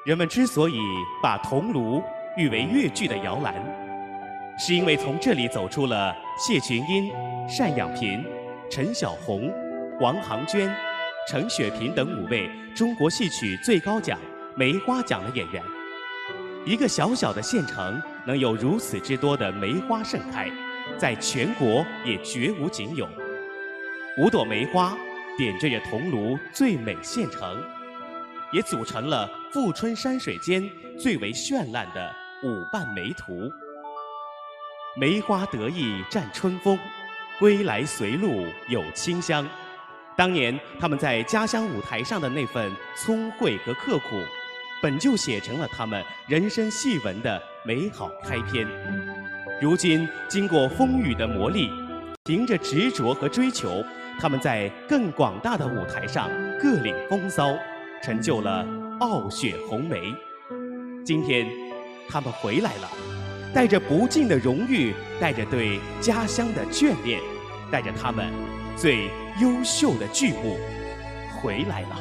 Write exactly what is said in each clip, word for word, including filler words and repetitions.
人们之所以把桐庐誉为越剧的摇篮，是因为从这里走出了谢群英、单养贫、陈晓红、王航娟、陈雪萍等五位中国戏曲最高奖梅花奖的演员。一个小小的县城，能有如此之多的梅花盛开，在全国也绝无仅有。五朵梅花点缀着桐庐最美县城，也组成了富春山水间最为绚烂的舞伴梅图。梅花得意占春风，归来随路有清香。当年他们在家乡舞台上的那份聪慧和刻苦，本就写成了他们人生戏文的美好开篇。如今经过风雨的磨砺，凭着执着和追求，他们在更广大的舞台上各领风骚，成就了傲雪红梅。今天，他们回来了，带着不尽的荣誉，带着对家乡的眷恋，带着他们最优秀的剧目回来了。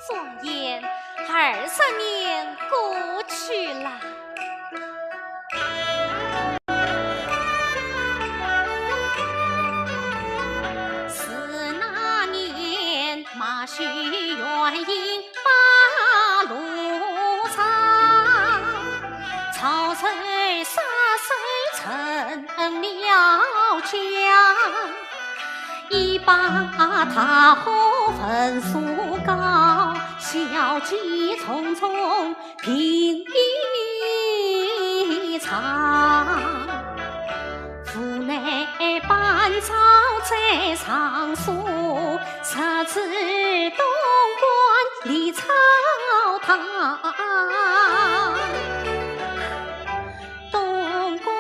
转眼二十年过去了。是那年马修远迎八路上，曹操杀死陈苗疆。 一把大火焚书稿，小姐匆匆凭一场。无奈班昭在上书，直指东关李操堂。 东关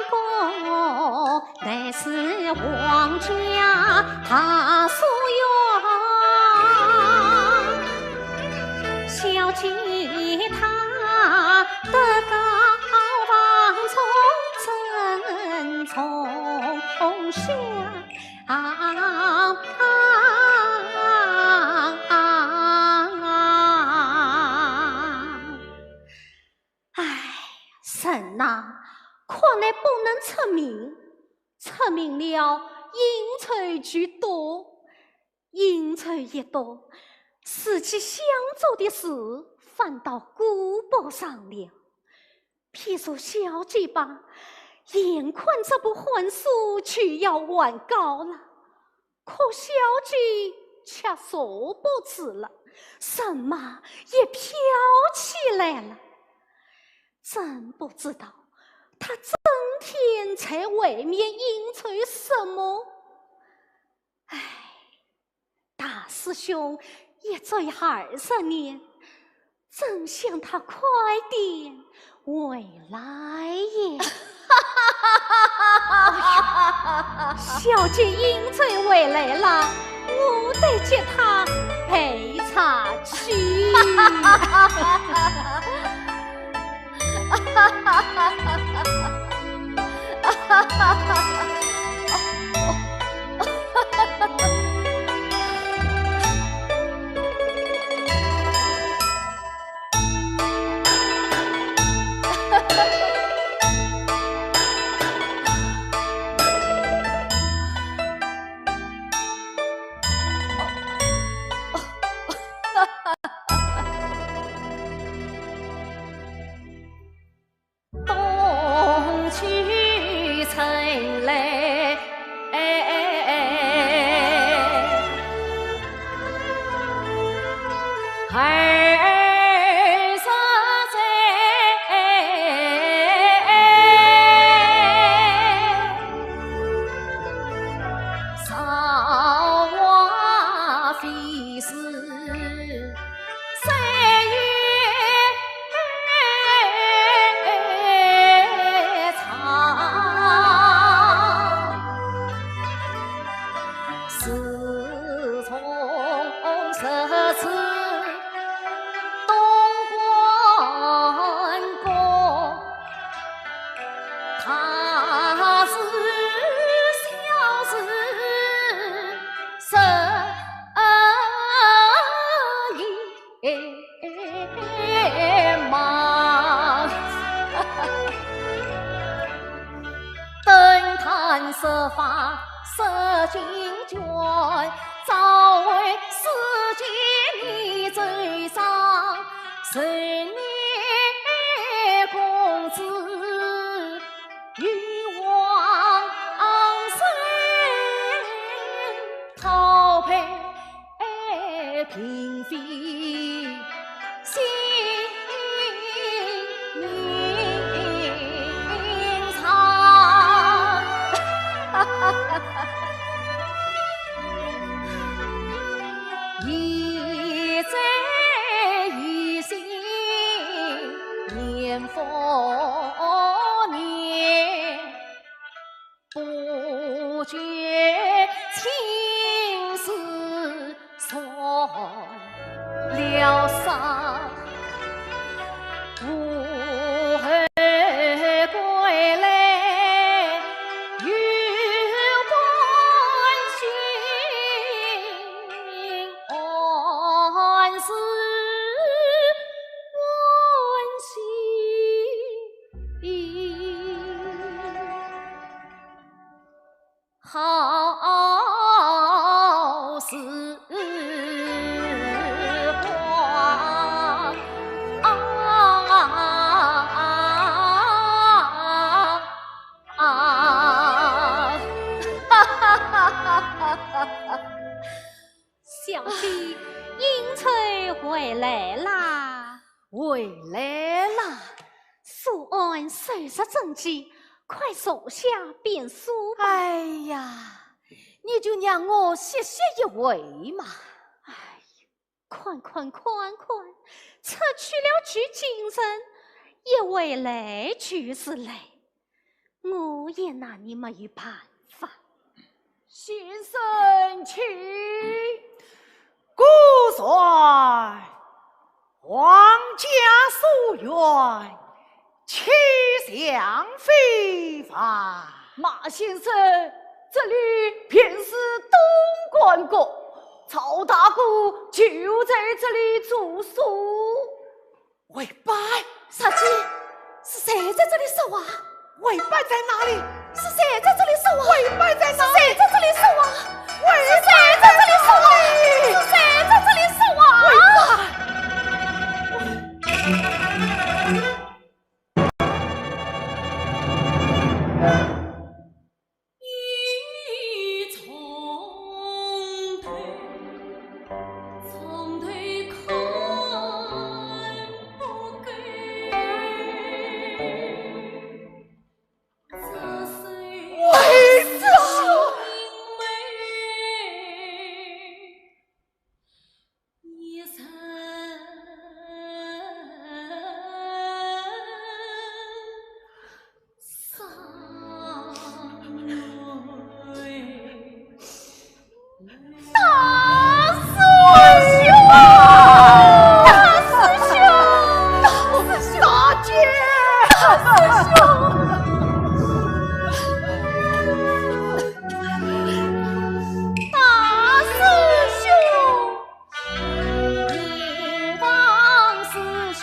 公，乃是皇家大书院。小姐她德高望重，正中下。 唉，人呐，看来不能出名，出名了应酬居多，应酬一多，自己想做的事反倒顾不上了。譬如小姐吧，眼看这部欢书就要完稿了，可小姐却坐不住了，人嘛也飘起来了。真不知道她整天在外面应酬什么。唉，大师兄也走二十年，真想他快点回来呀。哎呀，小姐应酬回来了，我得接她陪茶去。冬去春来，二十载。韶华飞逝，岁月长。自从这次东关过， 他是小事十一忙。登壇设法设金钏，早会四件你奏上， 十年公子与王孙，讨配嫔妃新娘。 一再一心念复念，不觉青丝乱了丝。 无后归来又关心，还是关心。 好时光啊！小姐，应酬回来啦。回来啦。 书案收拾整齐，快坐下便书吧。哎呀，你就让我歇歇一会嘛。哎呀，看看看看，出去了就精神，一回来就是累，我也拿你没有办法。先生请。 孤传皇家书院，启相非凡。马先生，这里便是东关阁，曹大哥就在这里住宿。 回拜。小姐，是谁在这里说话？回拜在哪里？是谁在这里说话？回摆在哪里？是谁在这里说话？是谁在这里说话？是谁在这里说话？大师兄！大师兄！大师兄！大姐！大师兄！大师兄！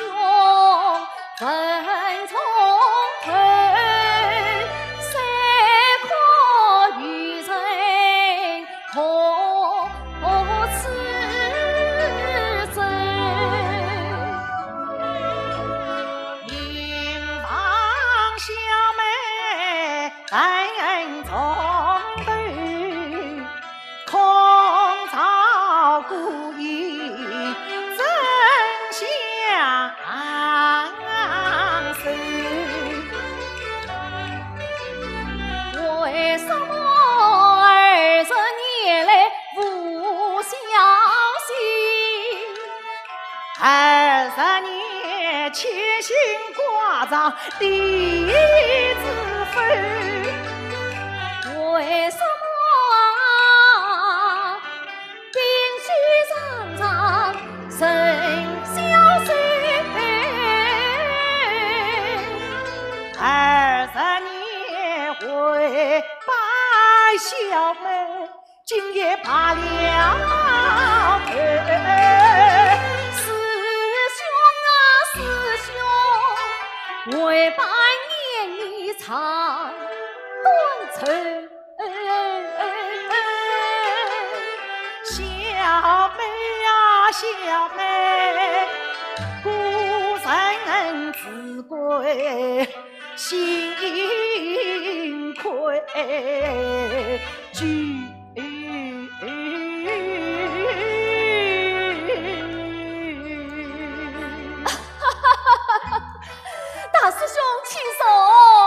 大师兄，请坐。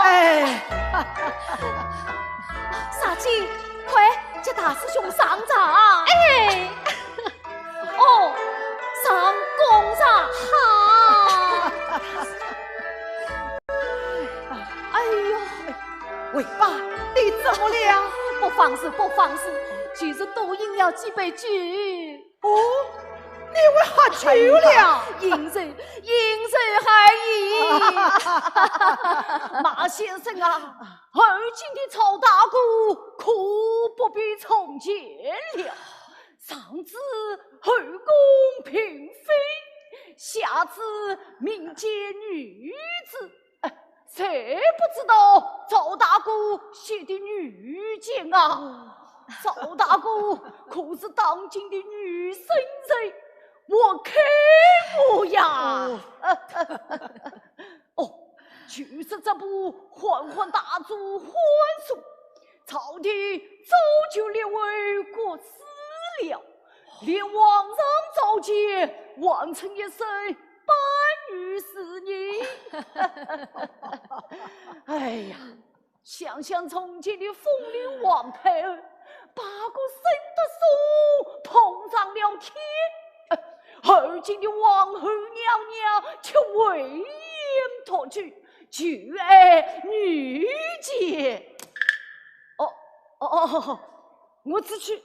哎。小姐，快接大师兄上茶。哎。 哦，上供茶。好。哎呦，喂，爸，你怎么了？不妨事，不妨事，就是多饮了几杯酒。哦，你为何喝酒了？饮酒，饮酒而已。马先生啊，而今的曹大哥可不比从前了。 上至后宫嫔妃，下至民间女子，哎，谁不知道赵大哥写的女简啊？赵大哥可是当今的女圣人，我看我呀。哦，就是这部《缓缓大作欢送》，朝廷早就列为国史了。 连皇上召见，还欠一首班御史呢。哎呀，想想从前的风流王太后，八个省得送，碰上了天。而今的皇后娘娘却唯言独句，就爱女简。哦，哦，哦，哦， 我只去，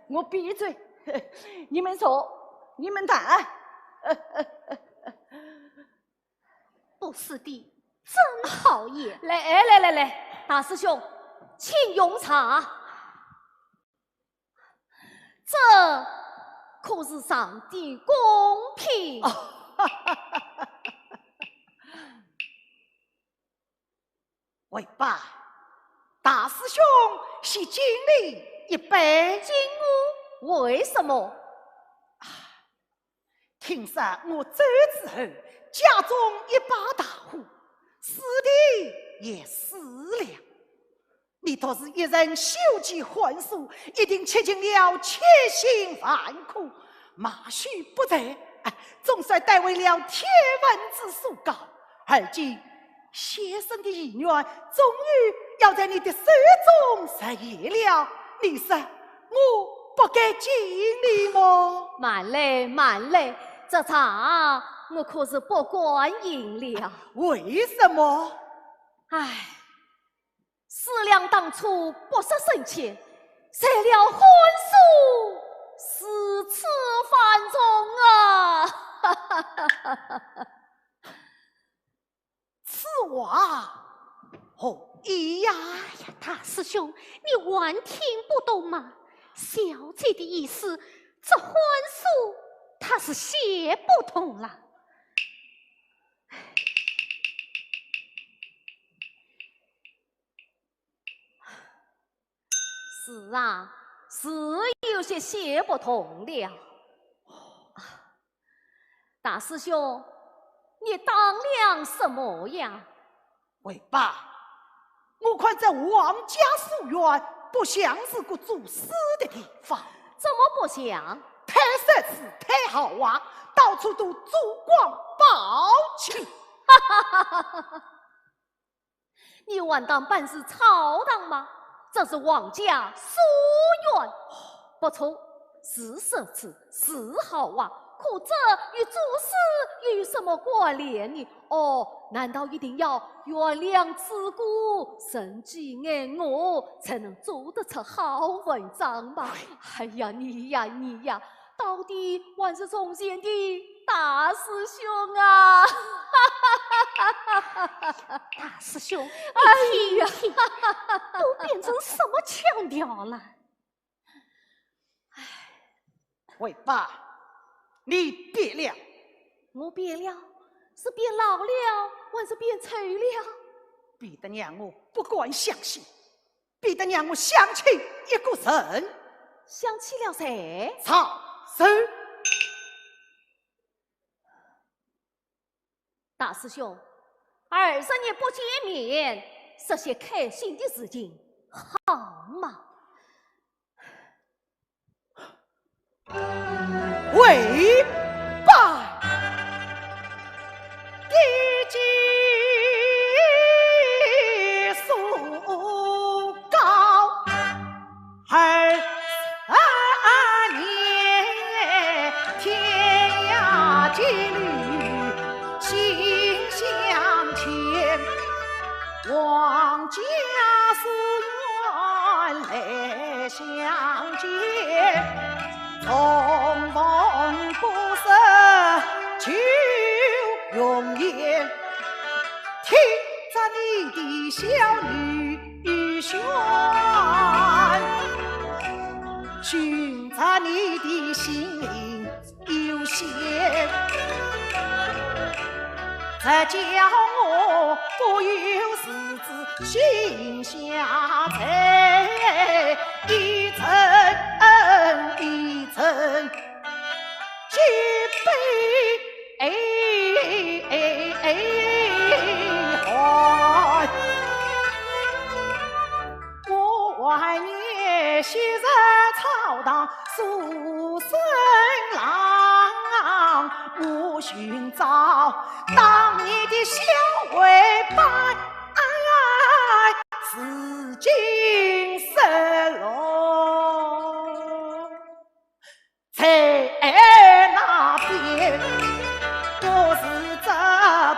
我闭嘴。你们坐，你们谈。不是的，真好言。来，哎，来，来，来，大师兄，请用茶。这可是上等供品。喂，爸，大师兄一杯。敬我？为什么？听说我走之后，家中一把大火，死的也死了。你独是一人袖系寒暑，一定吃尽了千辛万苦，马须不在。哎，总算得回了天王之所高。而今先生的遗愿，终于要在你的手中实现了。你说我不该敬你么？慢来，慢来，这茶我可是不敢饮了。为什么？唉，思量当初不识深浅，谁料寒暑如此繁重啊！ 此话何意呀？哎呀，大师兄，你还听不懂吗？小姐的意思，这寒暑她是写不通了。是啊，是有些写不通了。啊，大师兄，你当了什么呀？喂罢，我看这王家书院不像是个做书的地方。怎么不像？太奢侈，太豪华，到处都珠光宝气。你还当办事草堂吗？这是王家书院。不错，是奢侈，是豪华，可这与做书有什么关联呢？哦，难道一定要悬梁刺股、人挤人额，才能做得出好文章吗？哎呀，你呀，你呀， 到底还是从前的大师兄啊！大师兄，哎呀，你听听，都变成什么腔调了？喂罢，你变了。我变了？是变老了，还是变丑了？变得让我不敢相信。 变得让我想起一个人。想起了谁？曹仁。大师兄，二十年不见面，说些开心的事情，好吗？ 喂罢，地基所高，二十年天涯几率心相牵。王家书院来 相见，重逢不识旧容颜。听着你的小女宣，寻着你的心灵 有限，才叫我不由自主心下醉，一阵一阵举杯寒。 我怀念昔日草堂书生郎，我寻找当年的小伙伴，如今失落。 在那边，我是这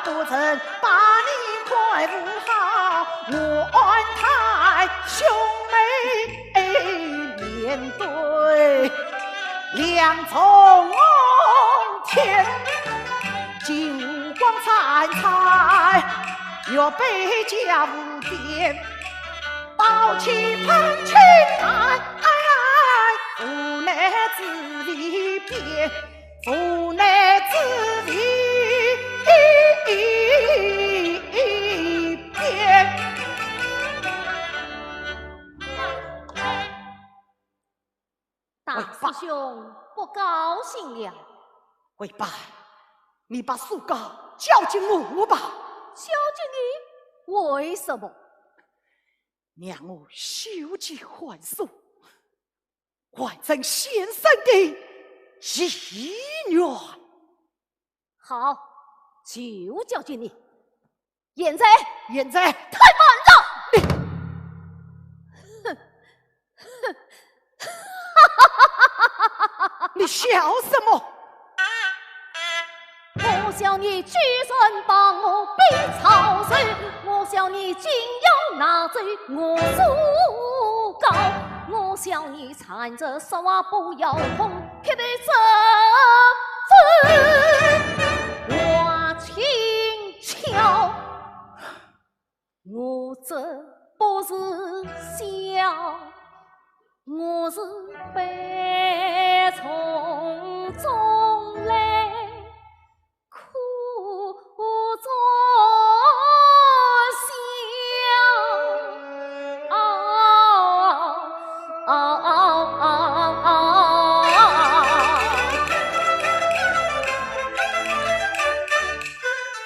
不曾把你看顾好，我安泰兄妹面对两重天，金光灿灿，玉杯交无边。 宝气喷青蓝，无奈之里边，无奈之里边。新娘。回拜，你把苏高交给我吧。交给你？为什么？让我休妻还苏，完成先生的遗愿。好，就交给你。 现在，现在。太慢了！你，哼，哼，你笑什么？我笑你居然把我逼草蛇，我笑你竟要拿走我苏高，我笑你缠着说话不腰痛，劈头就走。我轻巧，我这不是笑，我是悲从中来， 苦中笑。啊，啊，啊，啊，啊。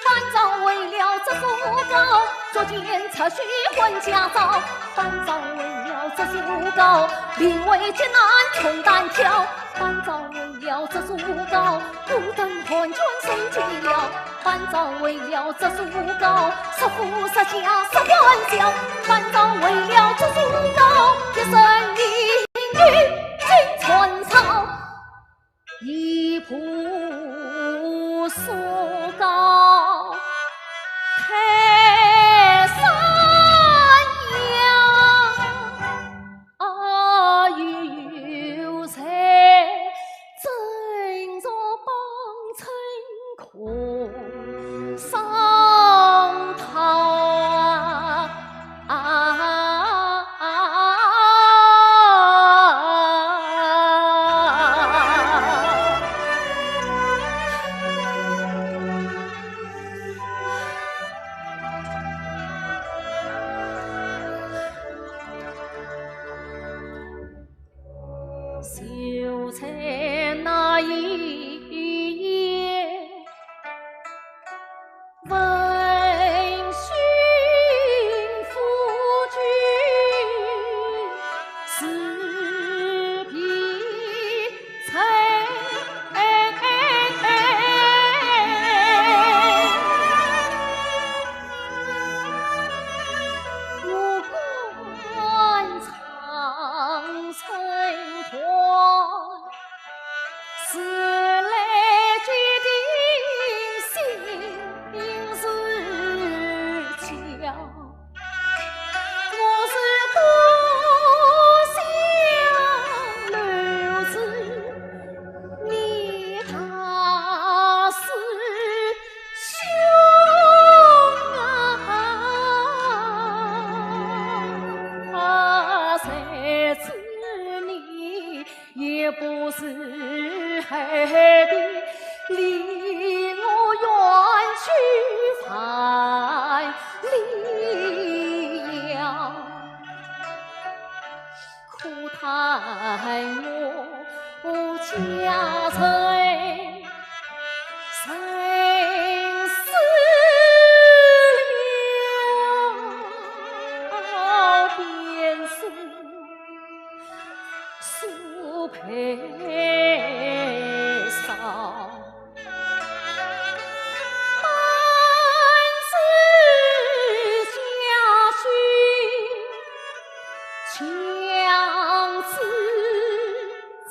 班长为了这苏高，捉奸出去婚家招。班长为了这苏高，临危急难穷单挑。班长 为了这苏高，孤灯寒卷谁寂寥？班长为了这苏高，说夫说家说欢笑。班长为了这苏高，一生一世尽传烧。一步苏高，泰山呀。 啊，有才正着帮衬空上套啊。 就在那一夜，闻讯夫君是否在？ 我观长生团，时来决定心事焦。我是多想留住 你大师兄啊，谁知你也不是海边，离我远去万里遥。 可叹我家人生死了，便是苏培少。 满纸家书强自催。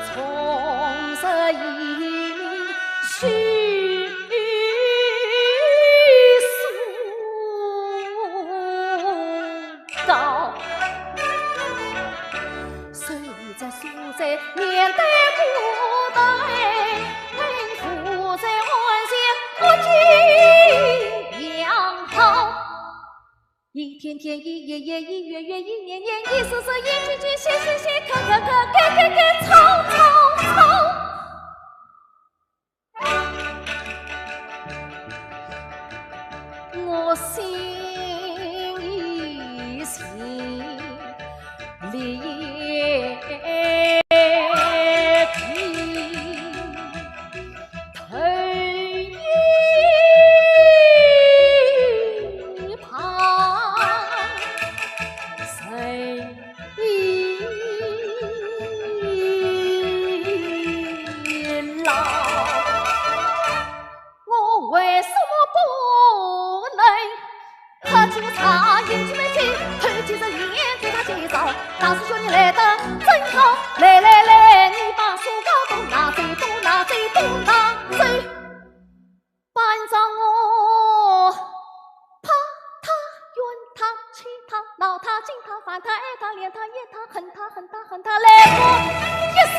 从这一命须诉告，谁在苏州面对不对，不在万险不计杨桃。 一天天，一夜夜，一月月，一年年，一时时，一句句，谢谢谢，可可可，给给给，吵吵吵。我心里头一旁人老。 我为什么不能喝几个茶，饮几杯酒，透几次烟，对他介绍？大师兄你来得正好，来来来，你把书稿都拿走，都拿走，都拿走。搬着我，怕他，怨他，气他，恼他，敬他，烦他，爱他，怜他，厌他，恨他，恨他，恨他，来过一生。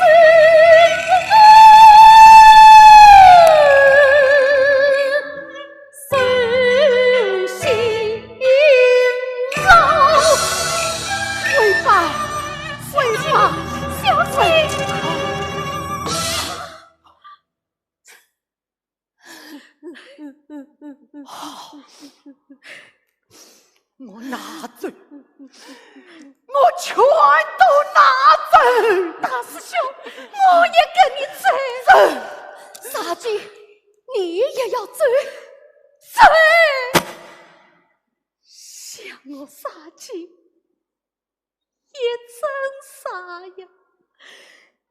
我拿走，我全都拿走。大师兄，我也跟你走。走。沙姐，你也要走？走。想我沙姐， 也真傻呀！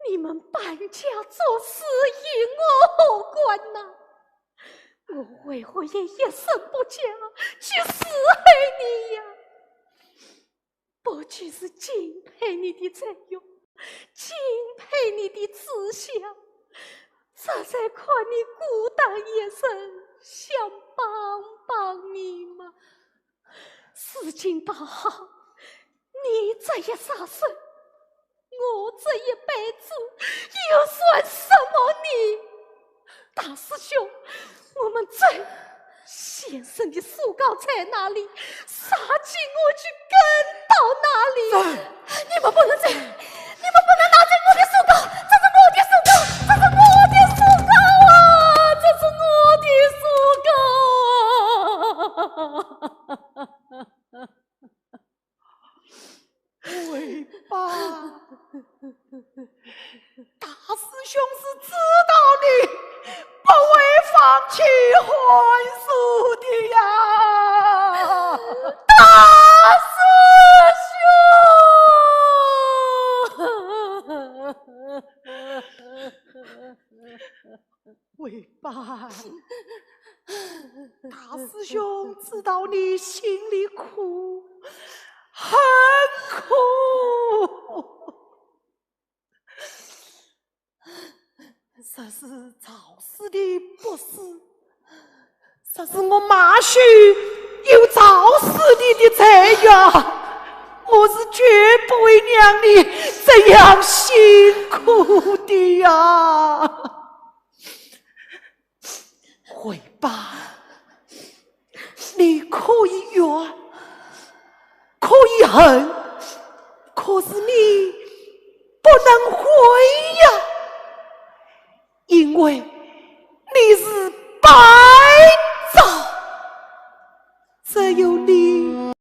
你们搬家做事与我何关呐？我为何也一声不假去侍候你呀？不就是敬佩你的才学，敬佩你的志向，这才看你孤单一生，想帮帮你嘛。 如今倒好，你这一霎时，我这一辈子，又算什么呢？大师兄，我们走。先生的书稿在哪里？沙姐我去跟到哪里？走。 你们不能走，你们不能拿走我的书稿，这是我的书稿，这是我的书稿啊，这是我的书稿啊！回吧。 大师兄是知道你不会放弃还书的呀。大师兄！回吧，大师兄知道你心里苦，很苦。 这是赵四的不是，这是我马修有赵四的的才呀，我是绝不会让你这样辛苦的呀。回吧，你可以怨，可以恨，可是你不能悔呀，因为你是班长，只有你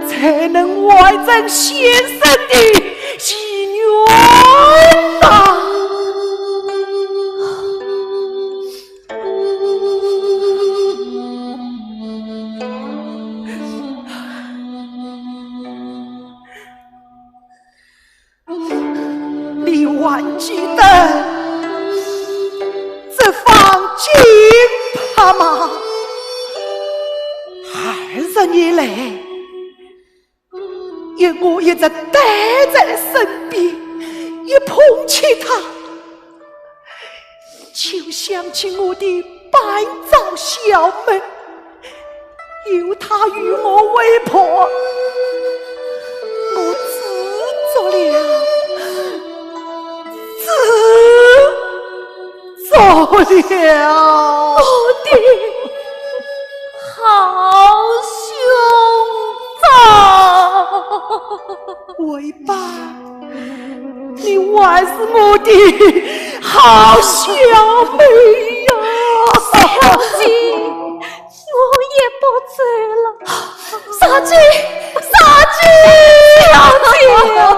才能完成先生的遗愿呐。 你还记得这方金帕吗？二十年来， 因我一直带在身边，一碰起它，就想起我的班长小妹，有她与我为伴，我知足了，知 足了。我的好兄长。为爸，你还是我的好小妹呀。小姐，我也不走了。小姐，小姐。小姐啊！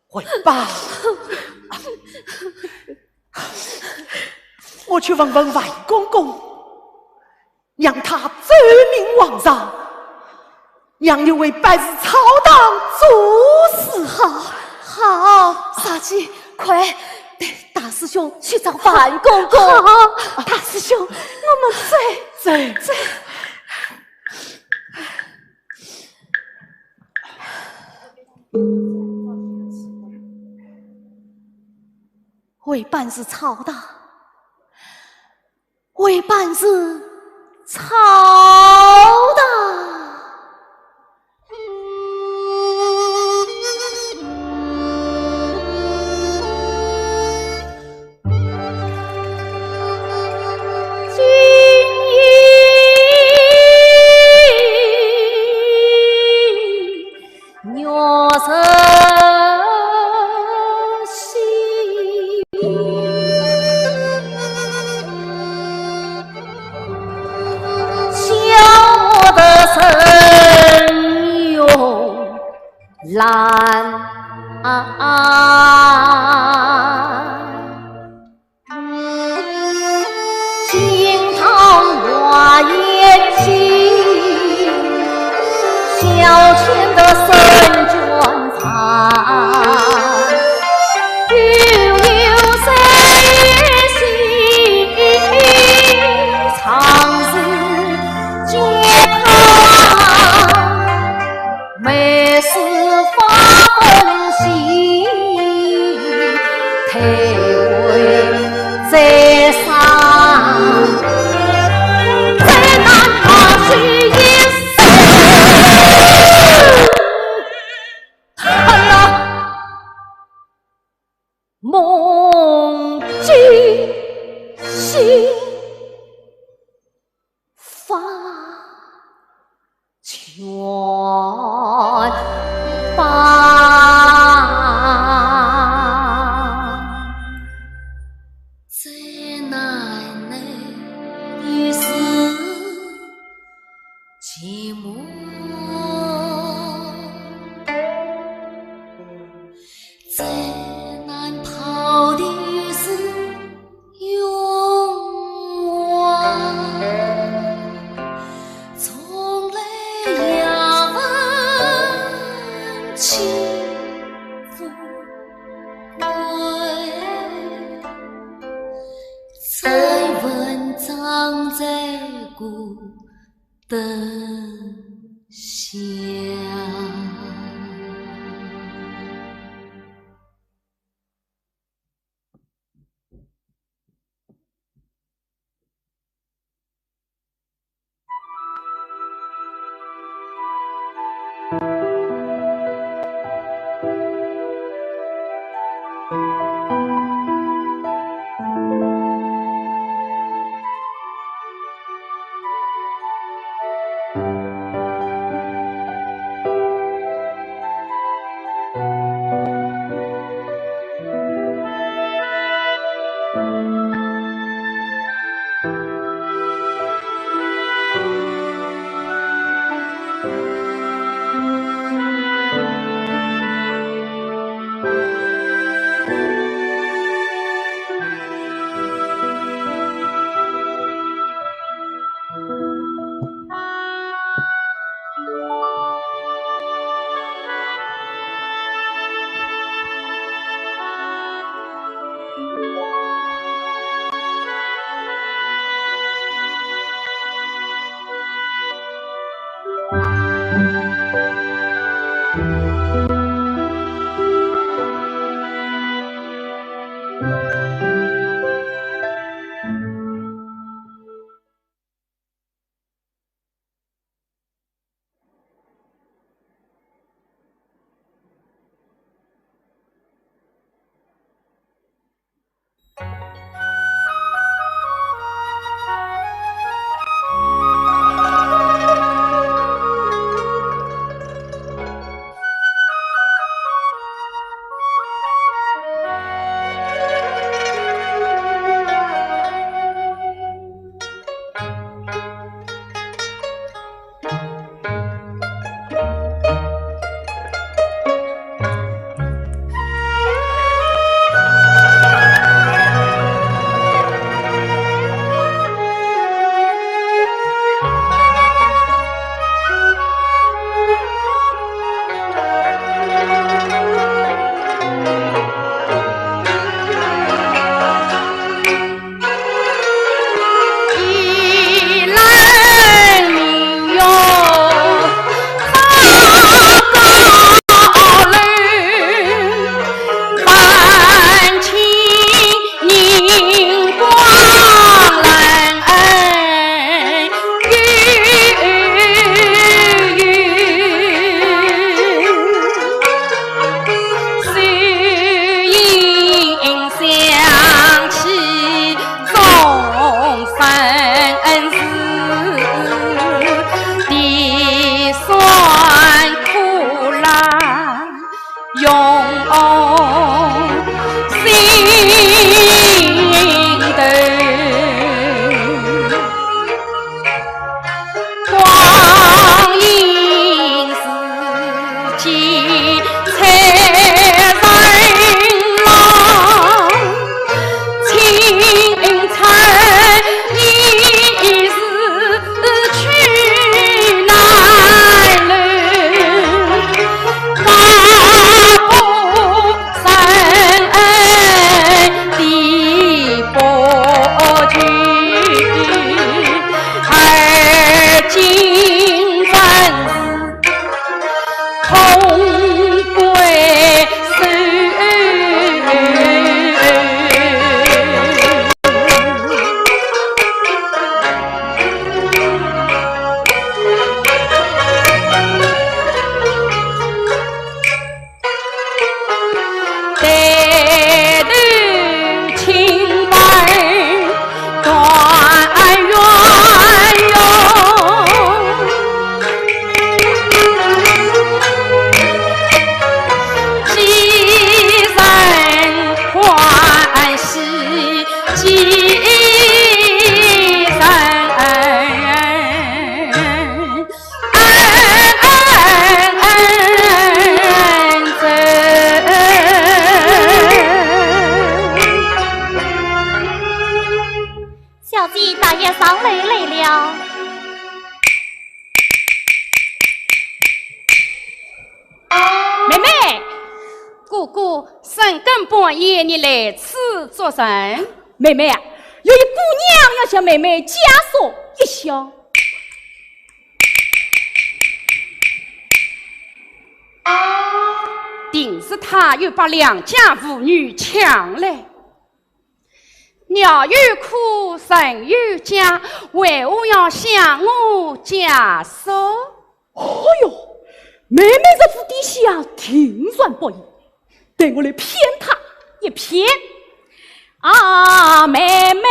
回吧，我去问问万公公，让他奏明皇上，让你为班氏草堂做主。好，好，小姐，快带大师兄去找万公公。好，大师兄，我们走。走。走。 为班氏草堂，为班氏草堂。深更半夜你来此作甚？妹妹啊，有一姑娘要向妹妹家书一笑。定是她又把良家妇女抢来。 鸟有苦，人有家，为何要向我家说？哦哟，妹妹这次底细啊，定然不易。待我来骗她一骗。啊，妹妹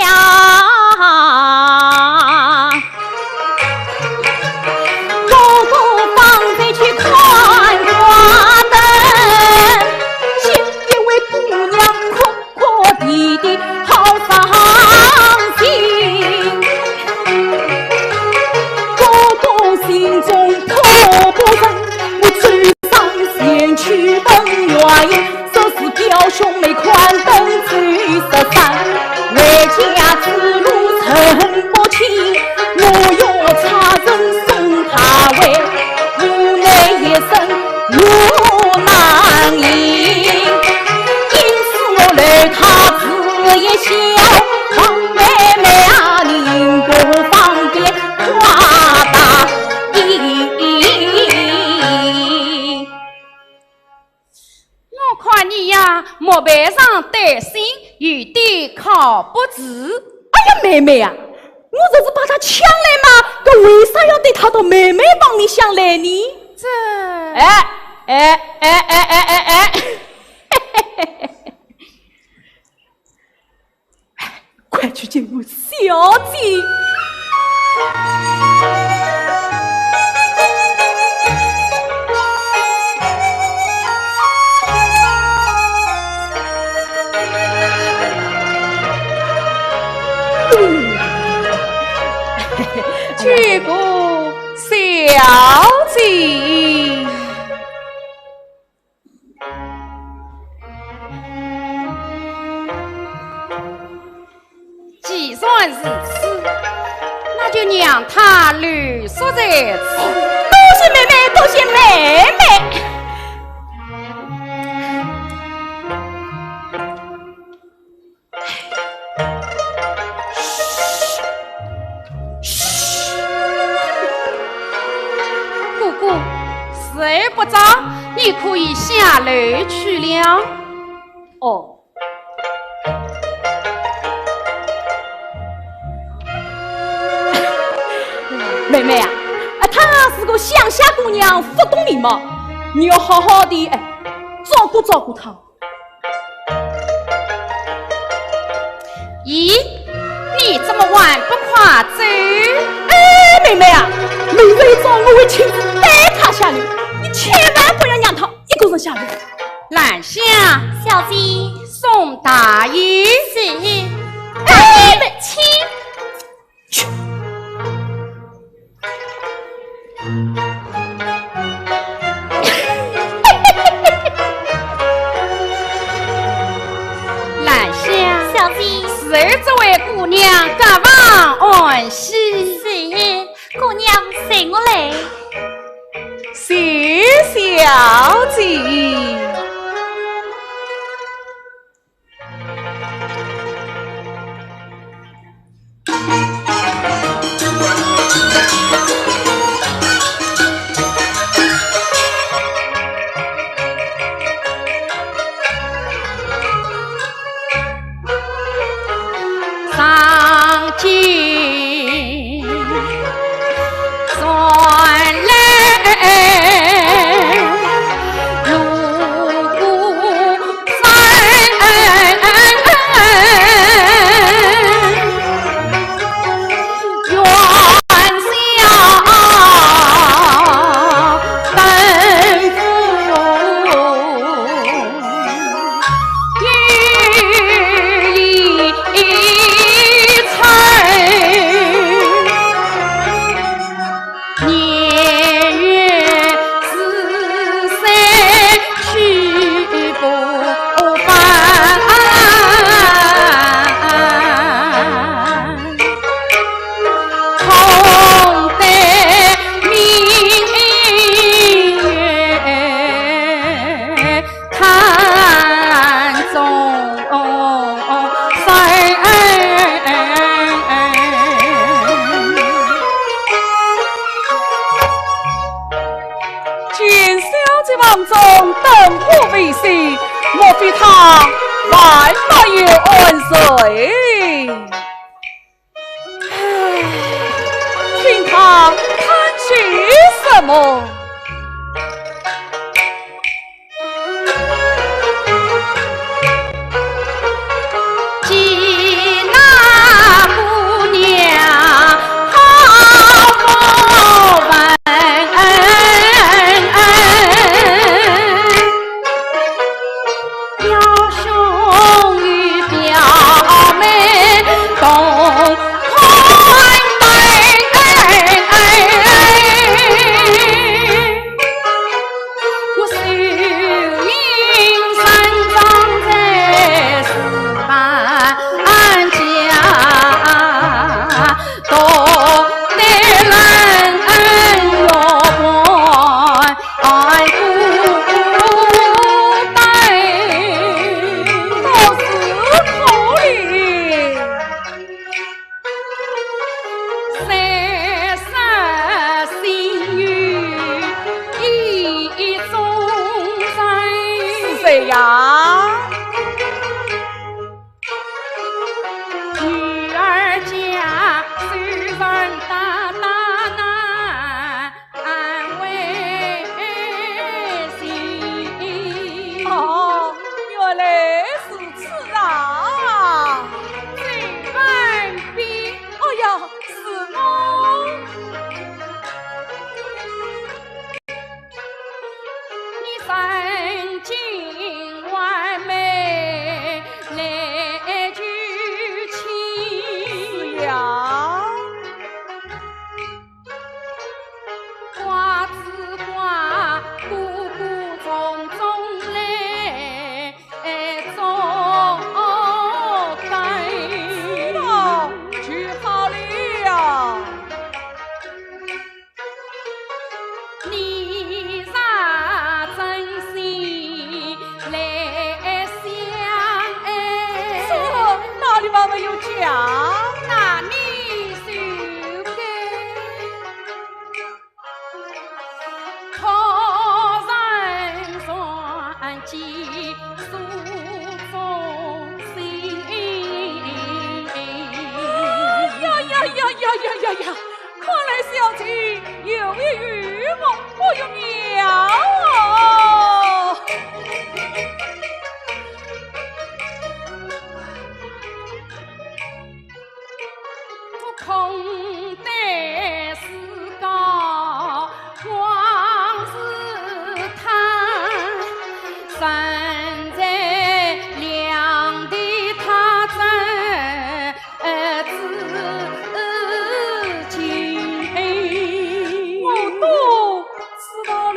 呀，我不妨再去看看灯，见一位姑娘哭 哭啼啼好伤心。哥哥心中可不忍，我走上前去问原因，说是表兄妹看灯走失散，回家之路真不轻，我要差人送她回。 无奈一生路难行，因此我留她住一宵，望妹妹啊，能够方便她答应。 我看你呀，木板上担心，有点靠不住。哎呀，妹妹啊，我若是把她抢来嘛，搿为啥要带她到妹妹房里向来呢？这，哎，哎，哎，哎，哎，哎。 快去见我小姐。见过小姐。 既然如此，那就让她留宿在此。多谢妹妹，多谢妹妹。 嘘，嘘，哥哥，时候不早，你可以下楼去了。哦。妹妹啊，啊，她是个乡下姑娘，不懂礼貌，你要好好地，哎，照顾照顾她。 咦，你怎么还不快走？哎，妹妹啊，明日一早我会亲自带她下楼，你千万不要让她一个人下楼。兰香。小姐。送大爷。是。哎，请。 去。兰香。小姐。时候这位姑娘，隔房安歇。是，姑娘随我来。谢小姐。 上街转来路中灯火未熄，莫非他还没有安睡？唉，听他叹息什么？ 是谁呀？ 哦，原来如此啊！哎呀，是我。 是呀。知道就好了。 这哪里还没有讲？ 呀呀呀呀呀呀呀！看来小姐有意与我不一样哦。我都知道了。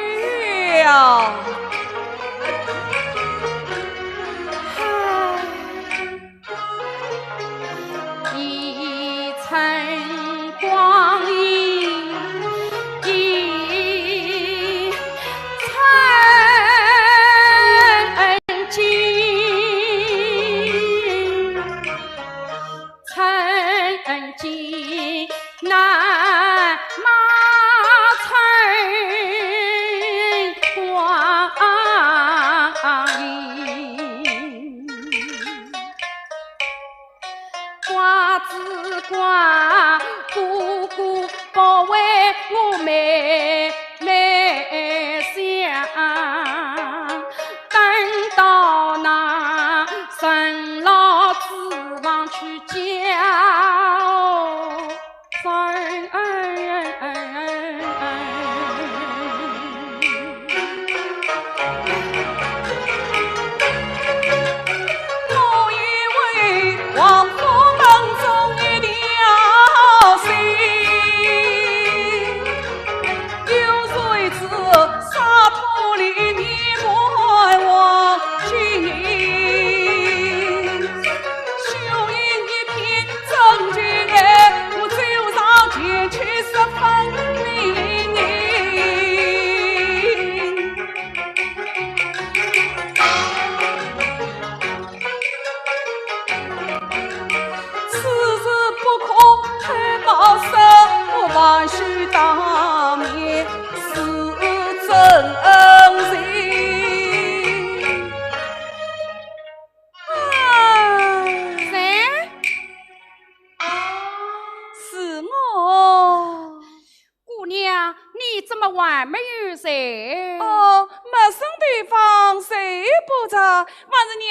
怎么还没有睡？哦，陌生地方睡不着，还是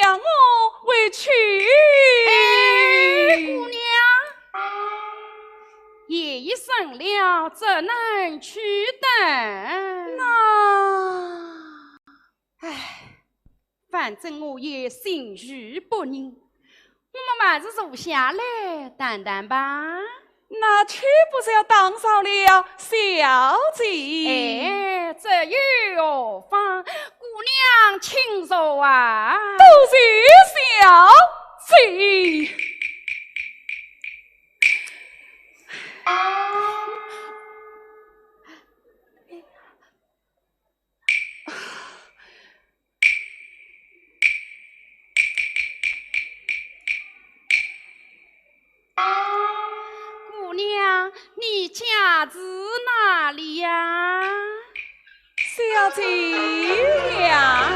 让我回去。哎，姑娘，夜已深了，怎能去得？那，唉， 反正我也心绪不宁，我们还是坐下来谈谈吧。那岂不是要打扰了小姐？哎，这又何妨？姑娘请坐啊。多谢小姐。 姑娘，你家住哪里呀？小姐呀，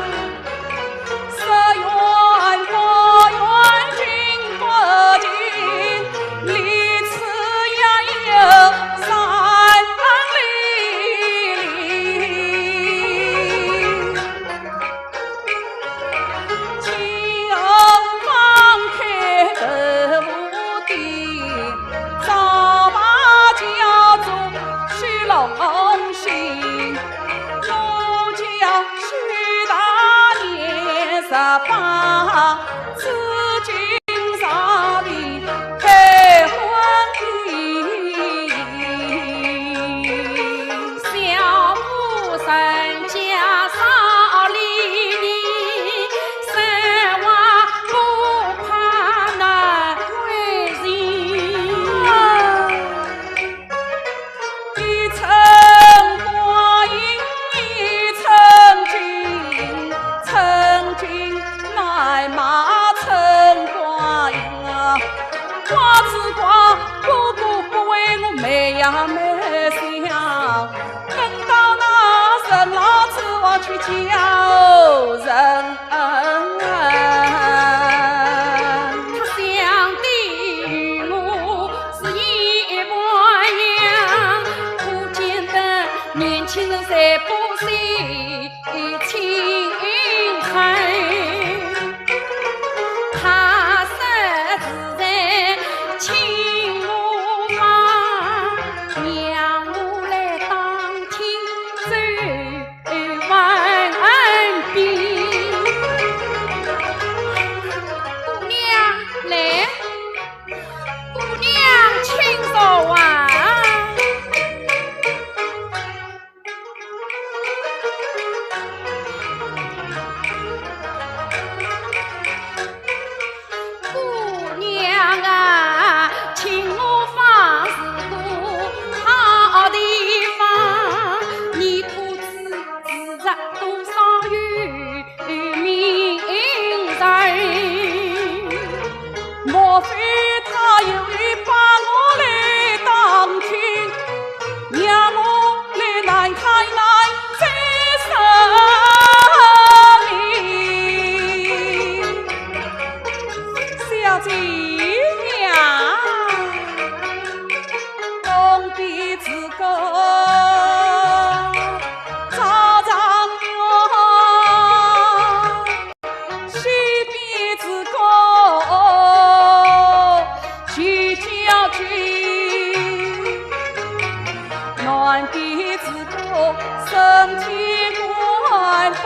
姑娘，来，姑娘请坐啊。 姑娘啊，请我方是个好地方，你可知住着多少有名人？莫非他有意把我来打听，让我来难堪难再受呢？ 小姐呀，东边之歌照常唱，西边之歌齐叫起，南边之 歌升天官，北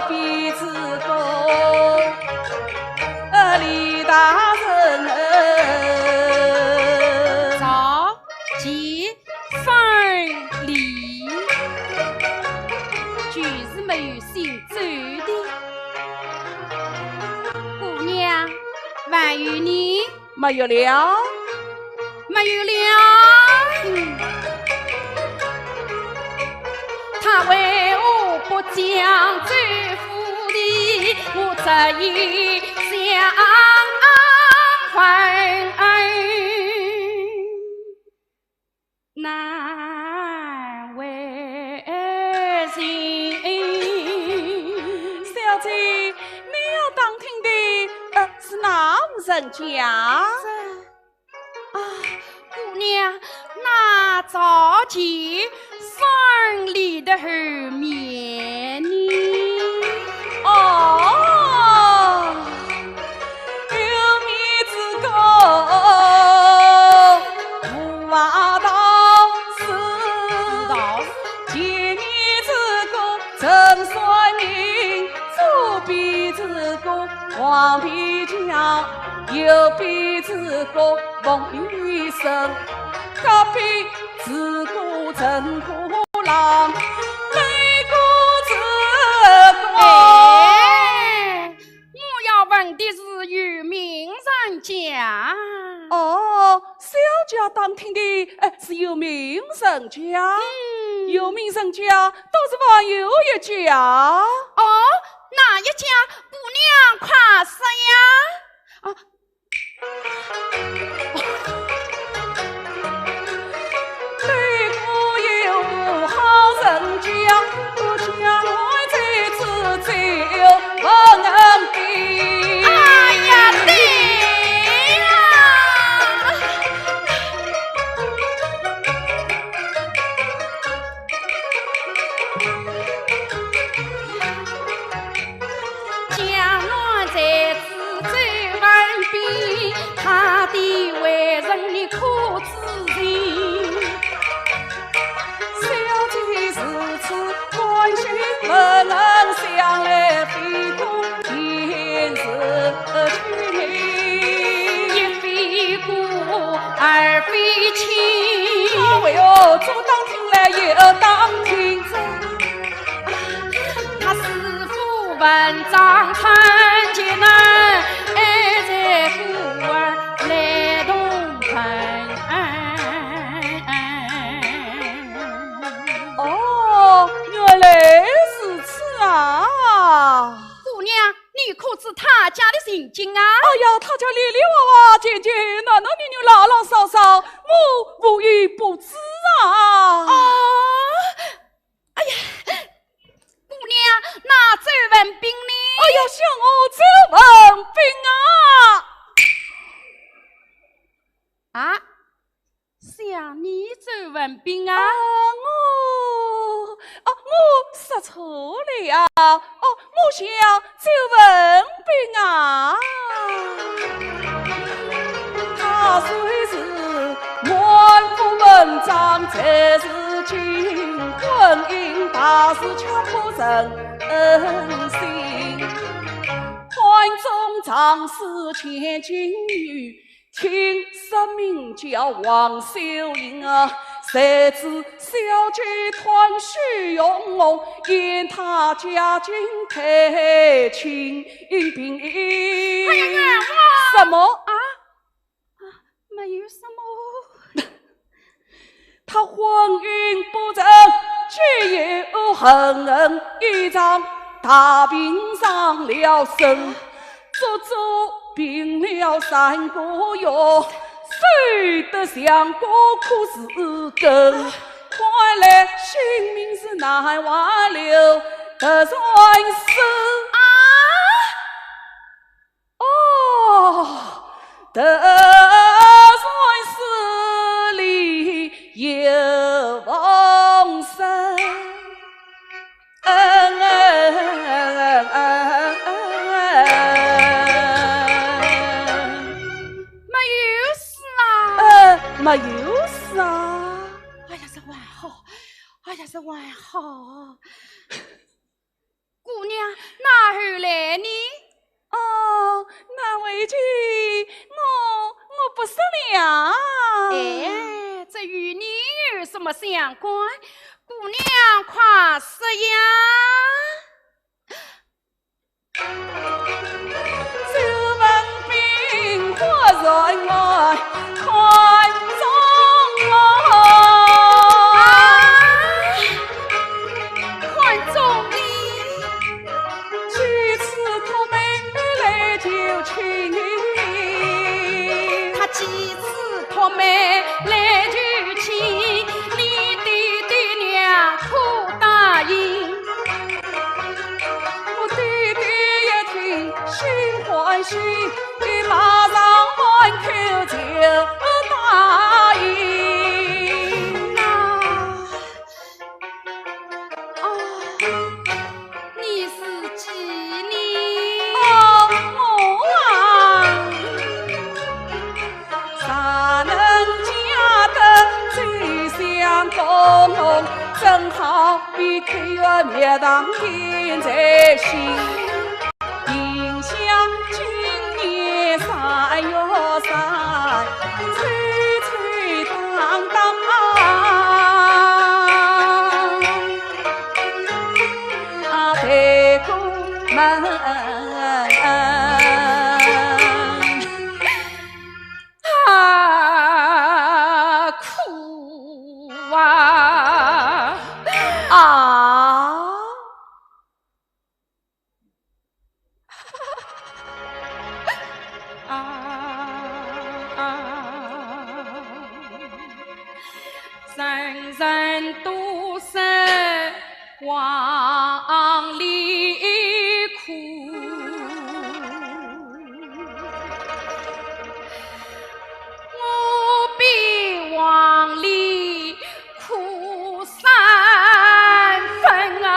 边之歌，呃，李大人。赵、齐、孙、李，就是没有姓周的。姑娘，还有你？ 没有了。没有了。嗯。他为何不讲周府的？我这一想问，难为情。小姐，你要打听的，呃，是哪户人家？这 啊，姑娘，那早前山里的后面呢？哦，有面之哥，武华道士。道士。前面之哥陈算命，左边之哥王皮匠，右边之哥 王医生，隔壁是个陈虎郎，那个是个……哎，我要问的是有名人家。哦，小姐打听的，哎，是有名人家。嗯。有名人家，倒是还有一家。哦，哪一家？姑娘快说呀。啊， 对过有好人家，我家来在此就问的。哎呀，对呀。 江南才子周文宾，他的为人你可知情？小姐如此关心，问问向来非个便是亲。一非哥，二非亲。哎哟，左打听来右打听。 他师傅文章看见了，爱在故儿来同奔。哦，原来如此啊！姑娘，你可知他家的情景啊？哎呀，他家里里外外、间间、男男女女、老老少少，我无一不知啊！哦， 哎呀，姑娘，那周文宾呢？哎呀，想我周文宾啊！啊，想你周文宾啊？啊，我，啊，我说错了呀。哦，我想 周文宾啊，他虽是满腹文章，才是经婚姻大事，强迫成亲。汉中常侍钱金玉， 听说名叫王秀英啊，谁知小姐团许容红，嫌她家境太清贫。哎呀，冤枉！什么？啊？啊，没有什么。 他婚姻不成，结有恨，一场大病伤了身，足足病了三个月，瘦得像个枯树根，看来性命是难挽留，得算是……啊？ 哦，得算是里有逢生。没有事啊？呃，没有事啊。哎呀，这还好，哎呀，这还好。 姑娘，那后来呢？哦，难为情，我，我不说了。哎，这与你有什么相关？姑娘，快说呀！ 他几次托媒来求亲，你爹爹娘可答应？我爹爹一听心欢喜，马上满口就答应。那正好比口月蜜糖甜在心。迎香今年三月三，吹吹打打啊，对过门。啊，苦啊！啊，人人都说 黄鹂苦，我比黄鹂苦三分啊。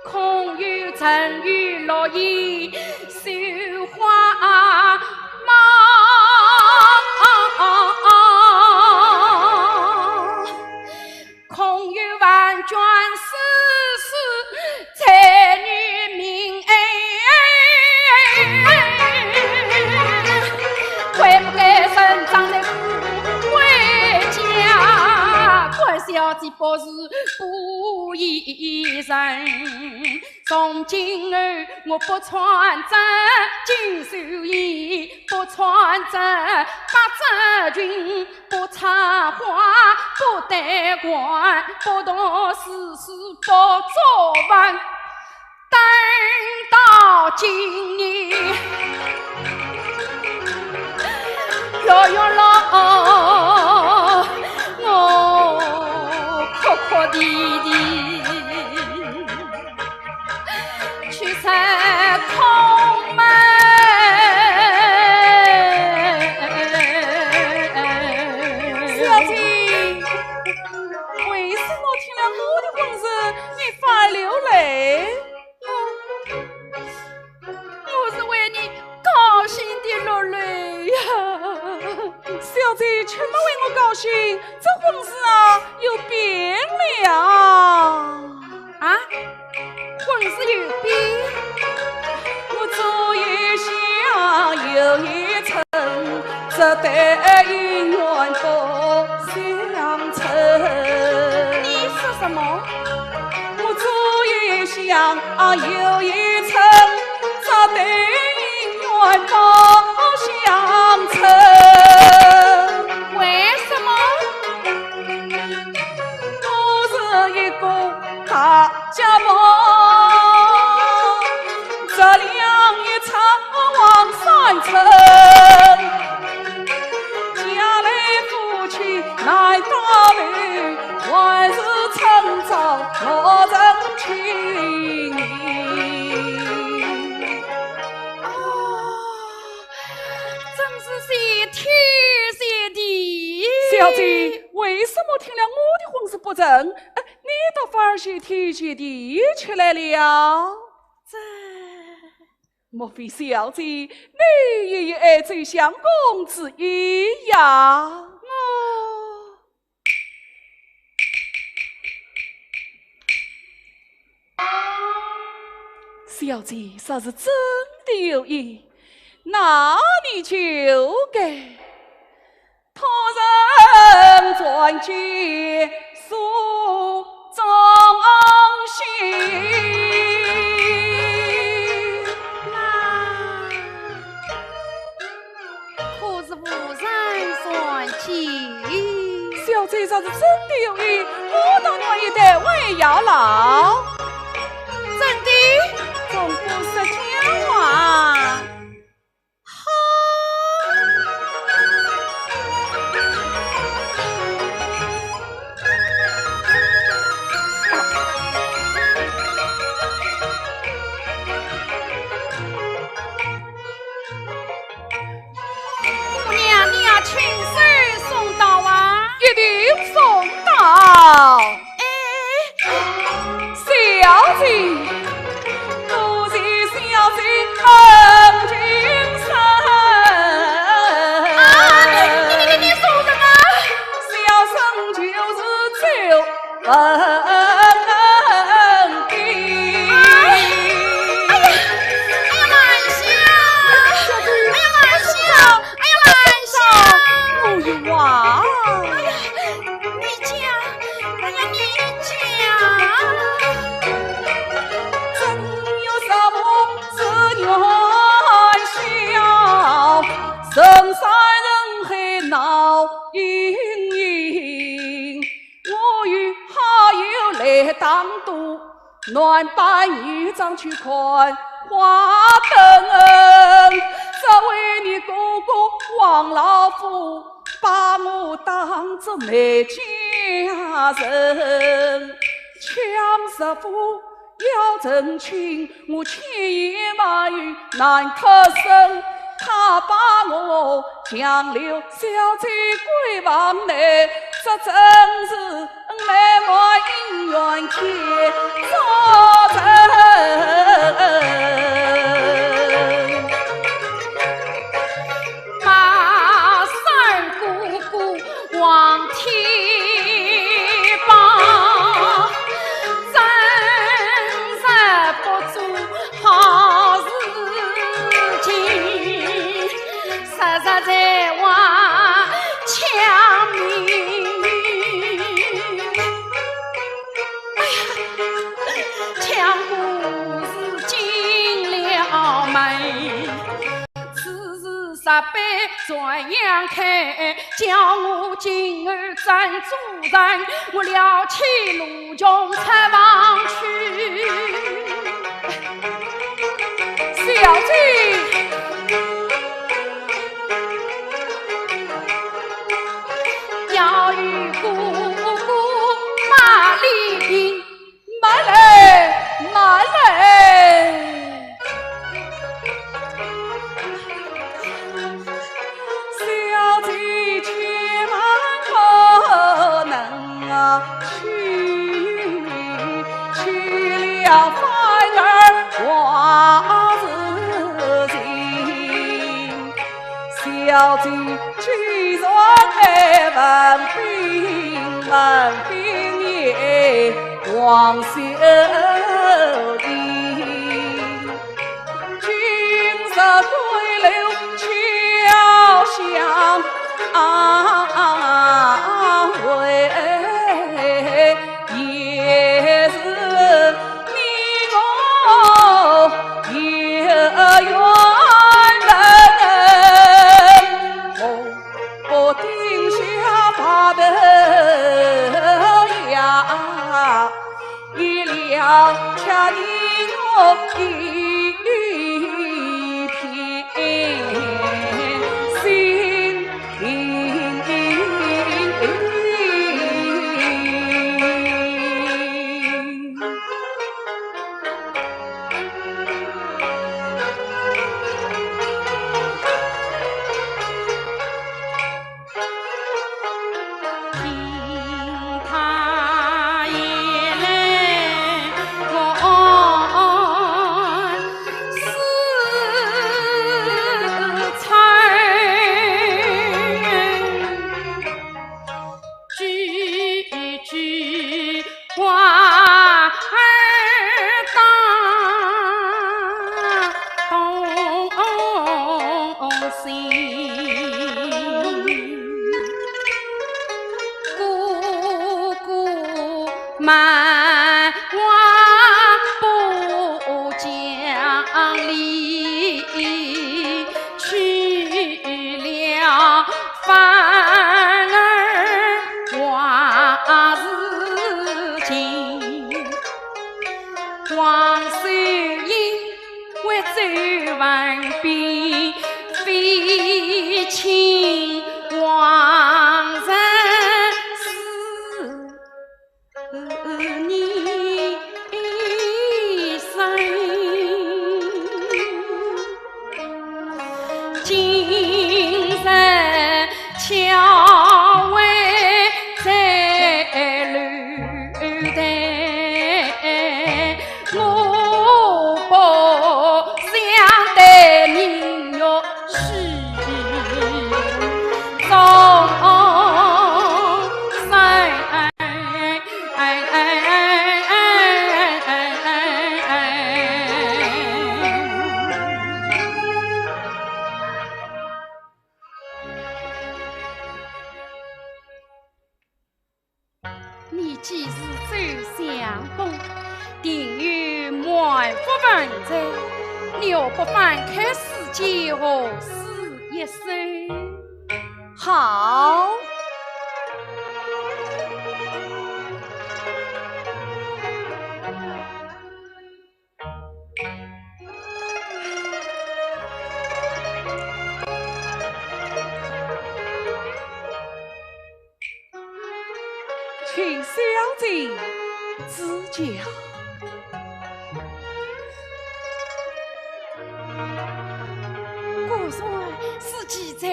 空有沉鱼落雁绣花帽，空有万卷诗书才女名。哎，悔不该生长在苦鬼家，官小姐不是不义人。 从今后我不穿这锦绣衣，不穿这百褶裙，不插花，不戴冠，不读诗书，不作文。等到今年，月月落，我哭哭啼啼。 去采空门。小姐，为什么听了我的婚事，你反流泪？我，我是为你高兴的落泪呀。小姐，切莫为我高兴，这婚事啊，有变了。啊？ 婚事有变。我左一想，右一寸，这对姻缘不相称。你说什么？我左一想，右一寸，这对姻缘不相称。为什么？我是一个 大家婆，这两日出往山村，嫁来夫妻难到头，还是趁早落成亲。啊，真是谢天谢地。小姐，为什么听了我的婚事不成， 你倒反而谢天谢地起来了？这……莫非小姐，你也有爱周相公之意呀？我……小姐若是真的有意，那你就该 托人传寄书中信。那可是无人传寄？小姐若是真的有意，我倒愿意代为效劳。真的？总不是假话。 好。姑娘，你要亲手送到啊？一定送到。哎，小姐，多谢小姐恩哎呀，哎呀，兰香！哎呀，兰香！哎呀，兰香！哎呀，你讲，哎呀，你讲。小姐。慢来，慢来。你既是周相公，定有满腹文章，你何不翻开书籍，和诗一首？好。 请小姐指教。果然是记者。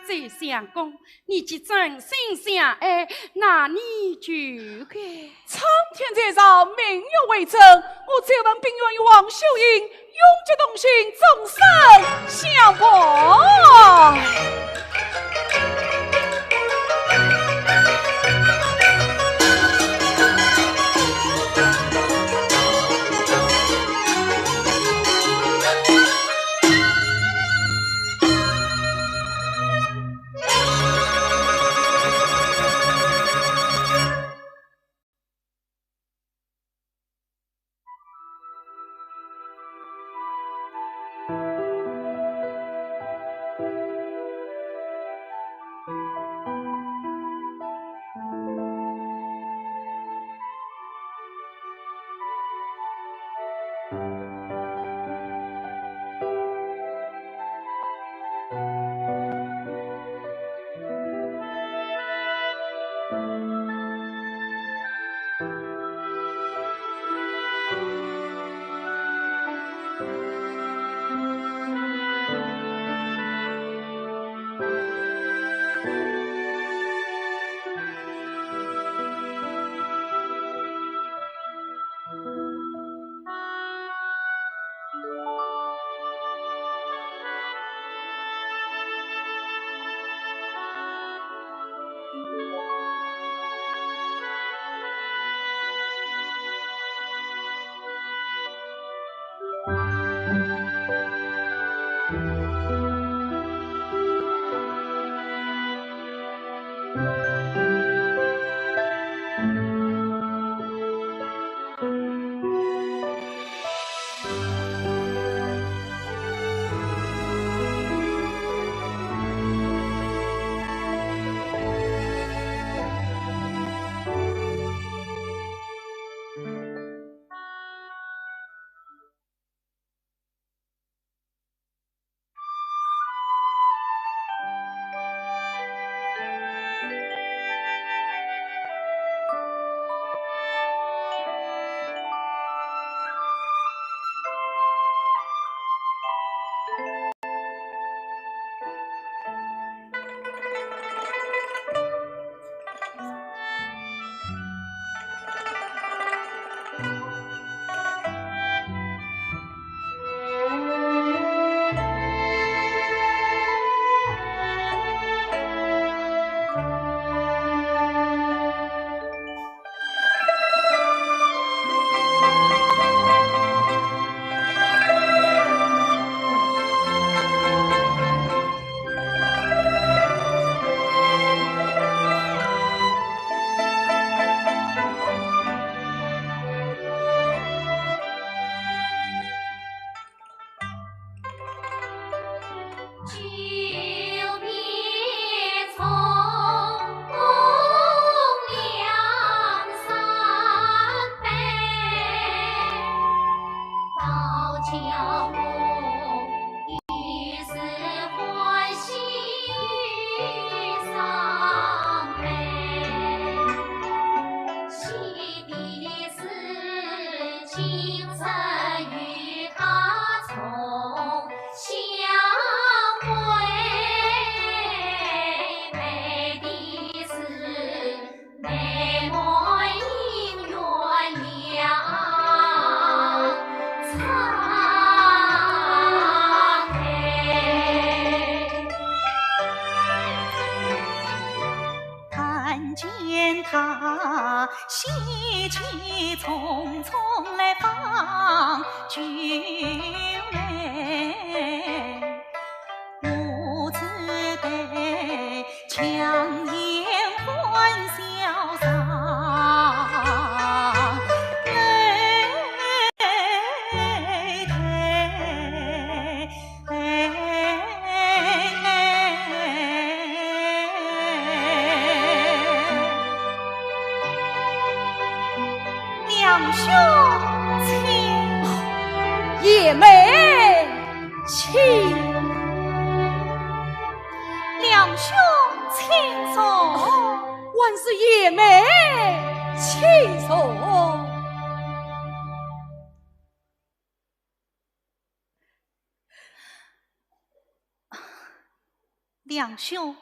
周相公，你既真心相爱，那你就该……苍天在上，明月为证，我周文宾愿与王秀英 永结同心，终身相伴。梁兄请。贤妹请。梁兄请坐。还是贤妹请坐。 梁兄，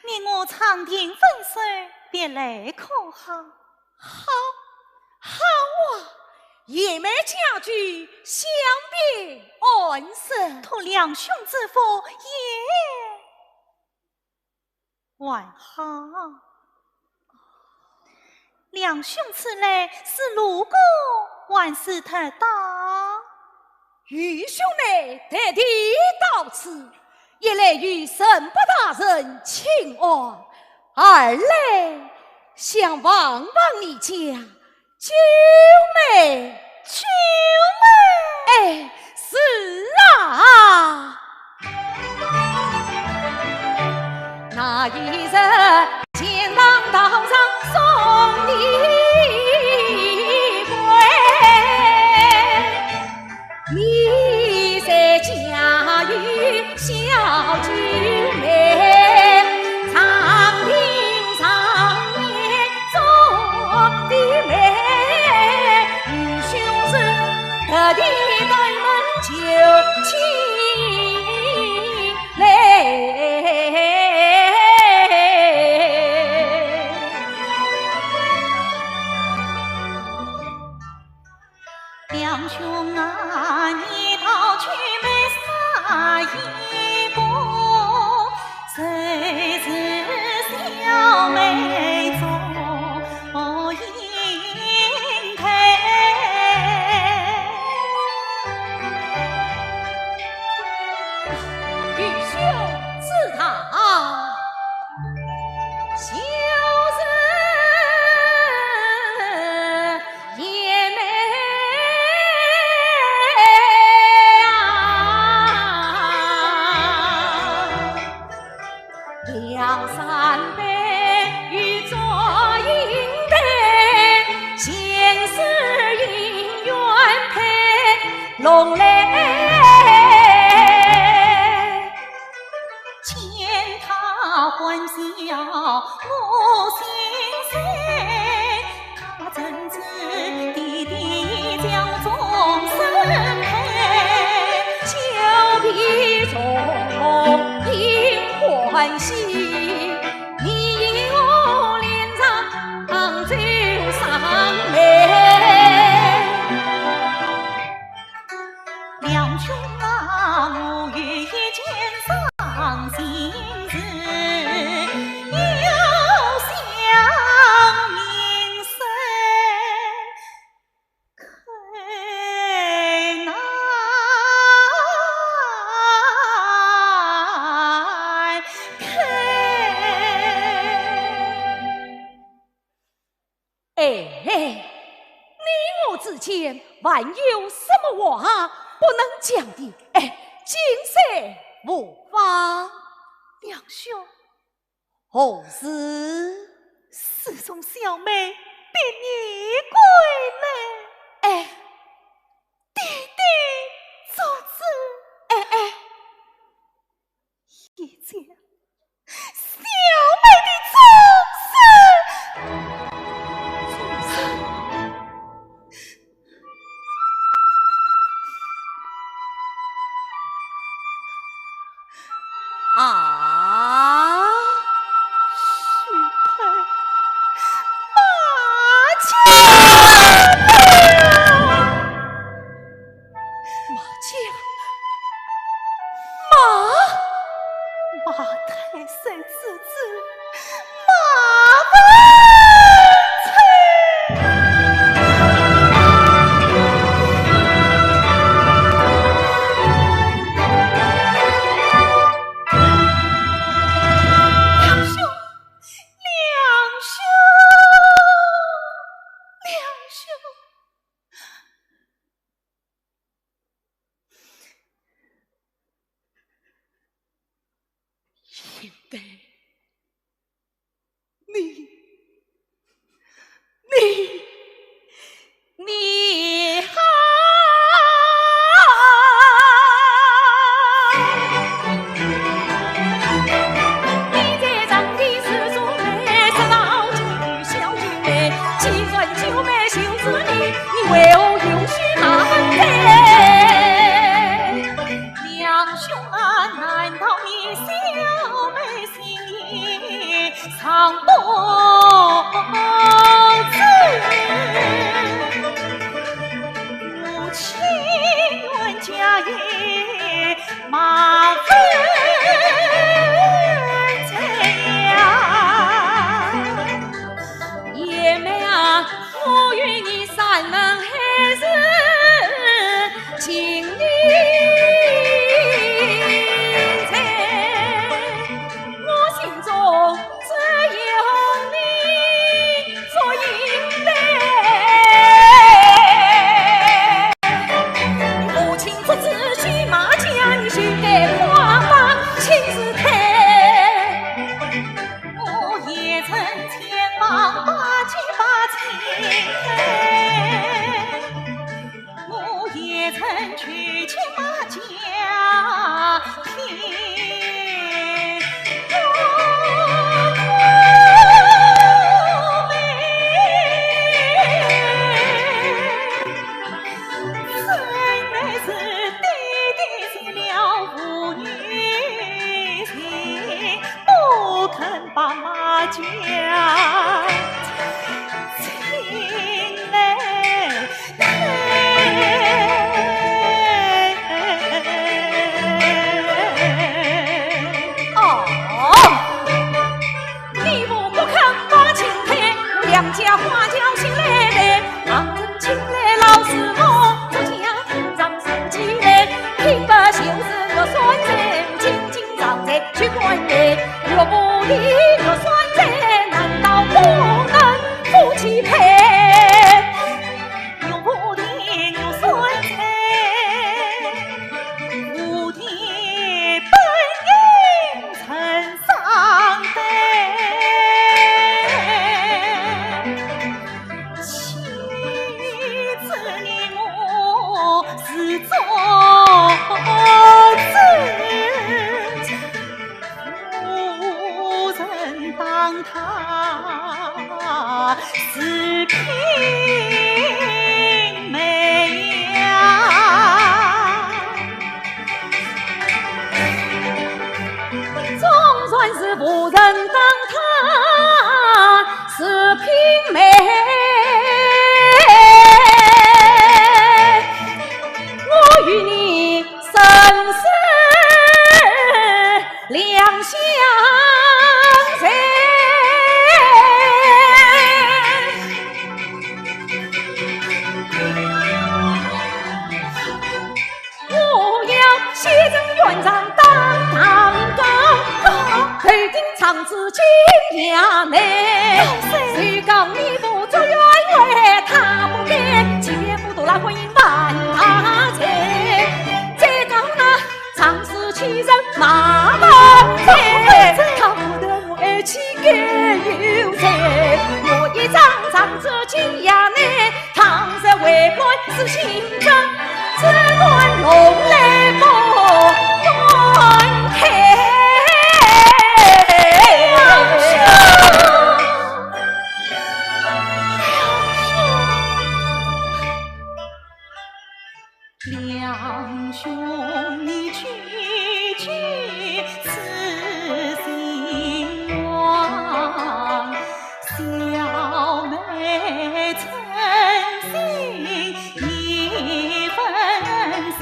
你我长亭分手，别来可好？好，好啊，贤妹佳句，想必安生。托梁兄之福，也 还好。梁兄此来是路过，还是特到？愚兄呢，特地到此，一来与陈伯大人请安，二来想望望你家 九妹。九妹？哎，是啊。那一日钱塘道上送你归。 你在家有小九妹，长亭上面做的媒，愚兄是特地登门求亲来。 梁兄啊，你道九妹啥一个，谁是小妹做英配？愚兄知道。 就是贤妹啊。梁山伯与祝英台，前世姻缘配，龙来 见他欢笑我心碎，他怎知爹爹叫终身配，叫的众英欢喜，你我脸上沆酒伤眉。 梁兄啊，我有一件伤心事，又想吟诗，口难开。 哎，你我之间还有什么话不能讲的？哎，今宵无妨。梁兄，何事？自从小妹别你归来，哎，爹爹作主，哎，哎， 一切小妹的终身。啊，许配马家。唱不尽，我情愿嫁也马分家。贤妹啊，我与你山盟海誓，情义在，我心中只有你做依赖。我情不自禁马家，你休得花放青丝开。我也曾千方百计把情开。 我也曾求亲马家，天公不美。真乃是爹爹死了无女婿，不肯把马家请来。 哦，你我不肯把情开，两家花轿请来来，郎中请来老师傅，祝家庭长寿起来，拼不就是玉山财，金金长财去管理，玉不离玉山财，难道不能夫妻配？ 玉不离玉山财，蝴蝶本应成双对。岂知你我是作主， 无人当他是平妹呀。纵然是无人当他是平妹，我与你 生死两相随。我要写成院长当堂告，头顶长子金牙内，谁告你不出原委他不给，欺骗不多拉婚姻 办大事，再到那仗势欺人马万岁，他不得我儿妻更有罪。我一张状子金牙内，倘若为官是清正，只管弄来不断开。梁兄，你句句痴心妄，小妹诚心一分罪。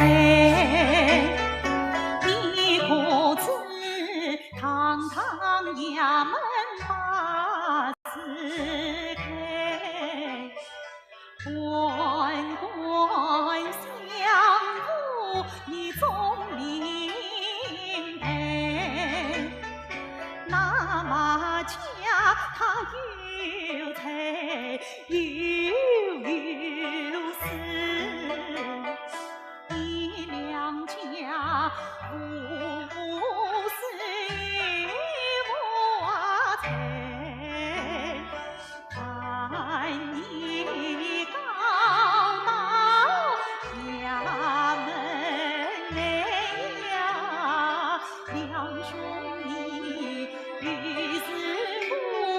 你可知堂堂衙门把字开， 官官相护，你总明白。那马家他有财又有势，你两家无势无财。 喊你告到衙门来呀，梁兄你于是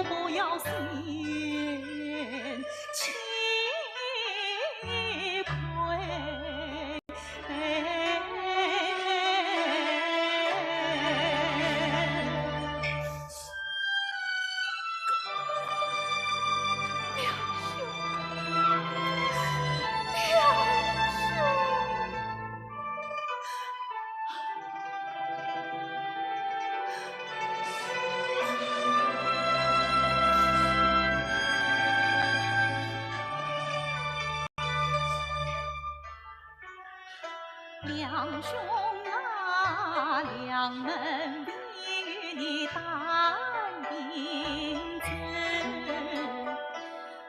不要嫌两兄啊，两门为你担定子，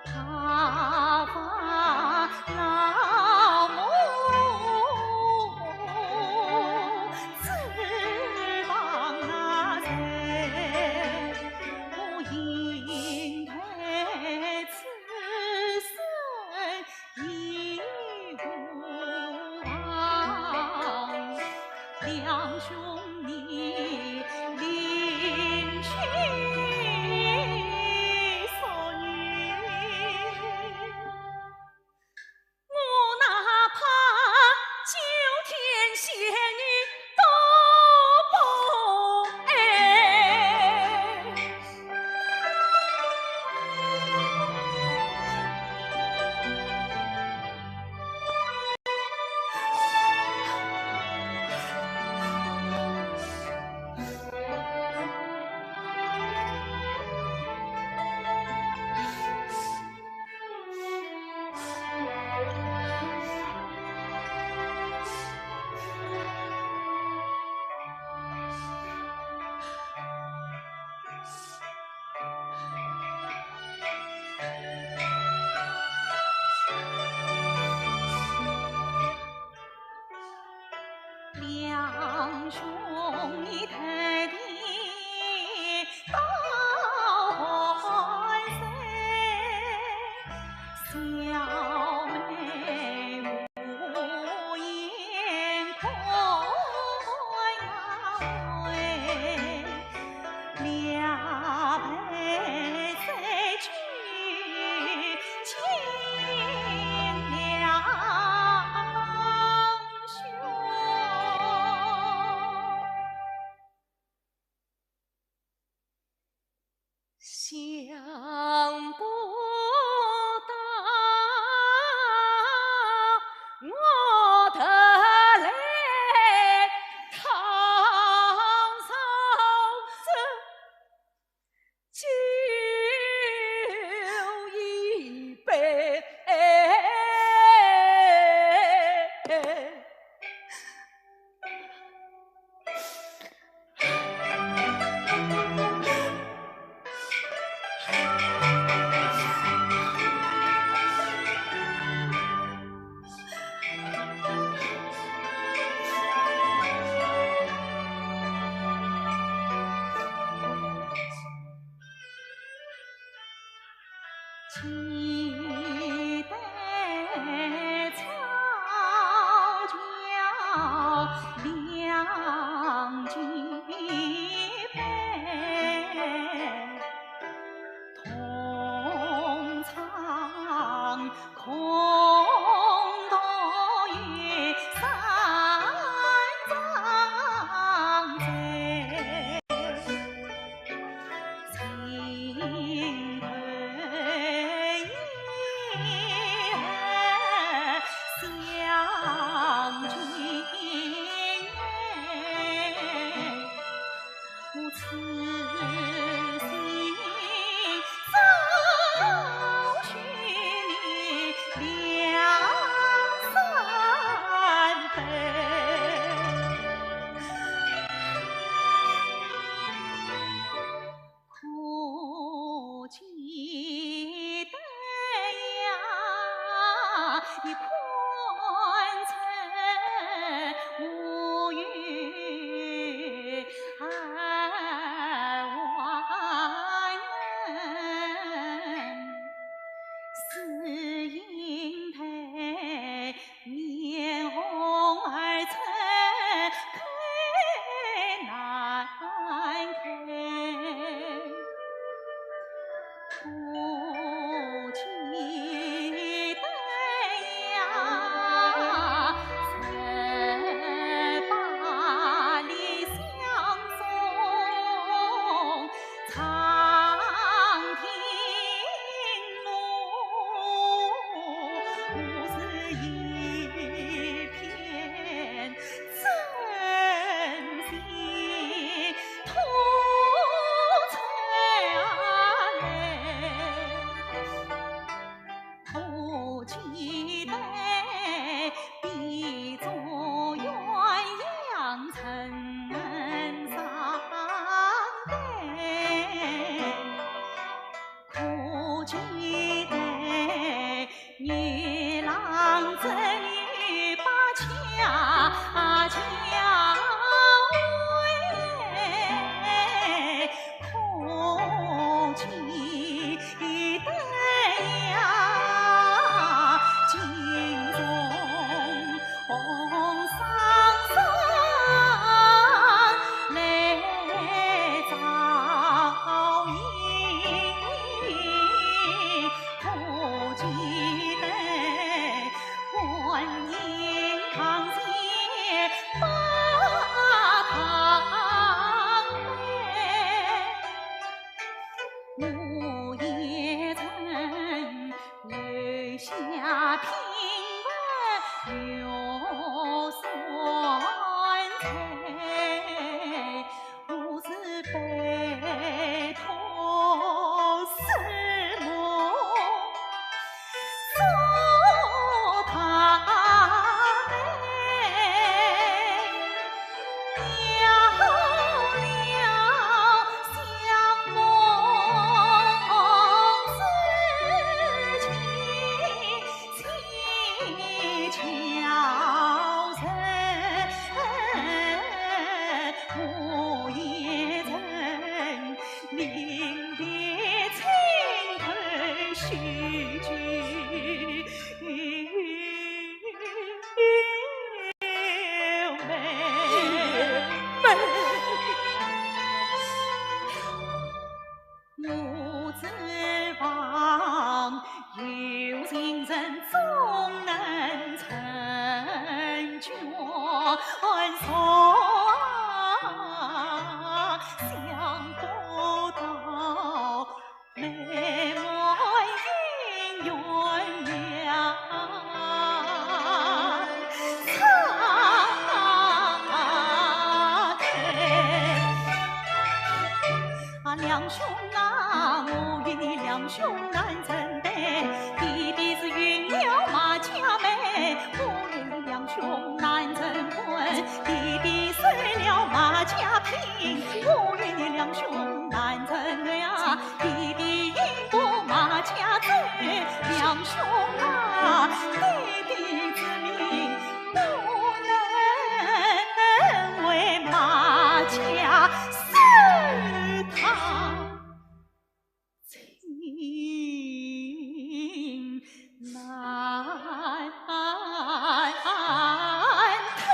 怕把老母指望那谁？我应对此生 已无望，两兄你另娶淑女。我哪怕九天仙女都不爱。 两兄弟到万岁，小妹无言可安慰。 两杯水酒敬两兄。想不到我得来唐朝子 酒一杯。 记得草桥两举杯，同唱 共度一生长醉，情投意合相敬爱。 我此心所许你梁山伯，可记得呀，你昆城无有 二王人，是因为面红耳赤，口难开。可记得呀，十八里相送，长亭路，我是一片 真心吐出泪。留下品文六酸菜，我是拜托师母做大媒。 我指望有情人总能成眷属，想不到 美满姻缘了。啊，两兄啊，我与你两兄难成对，弟弟是运了马家媒，我与你两兄难成婚，弟弟受了马家聘，我与你两兄难成对啊。 弟弟因不马家走，两兄啊，弟弟之命不能为马家守堂。情难退。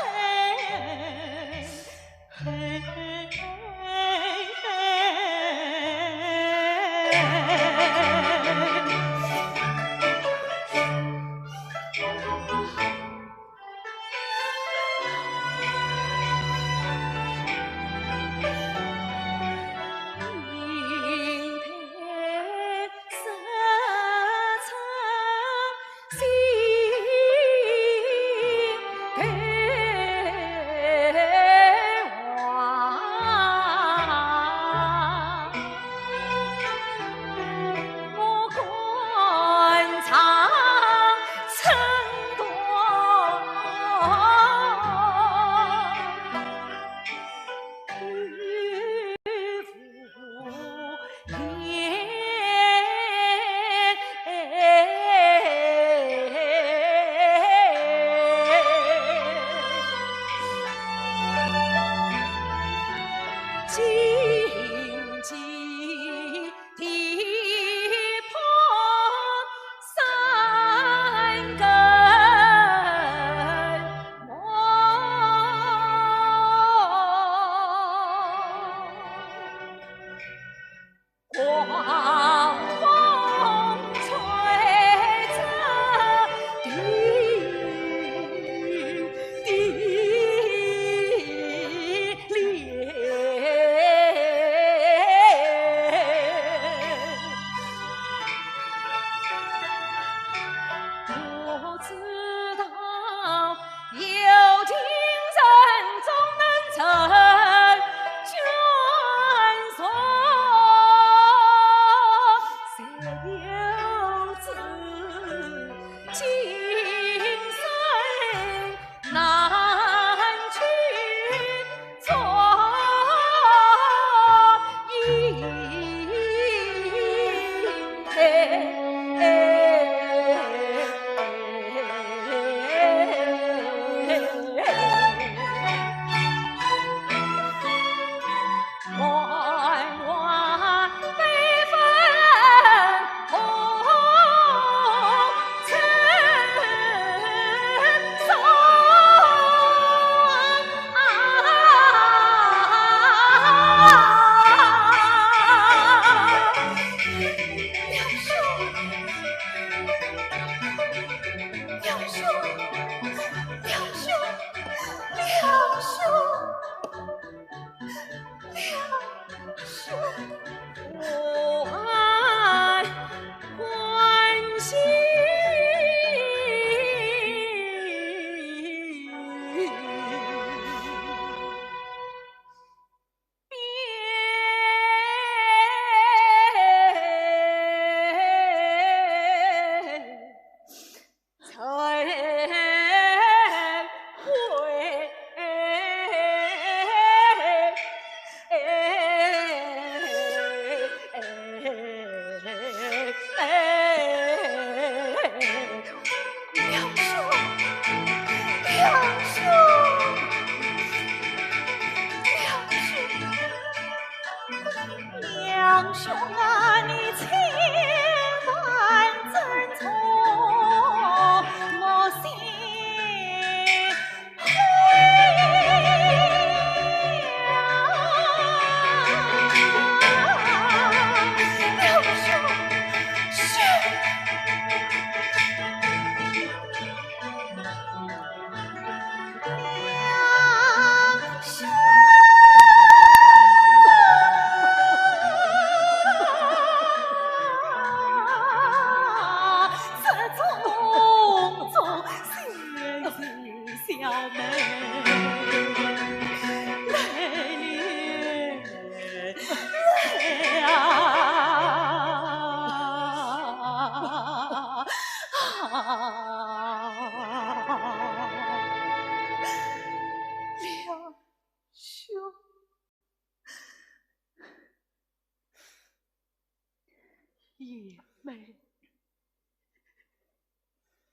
贤妹，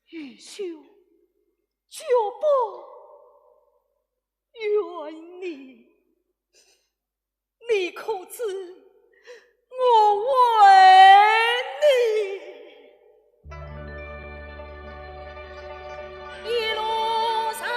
愚兄绝不怨你。你可知我为你一路上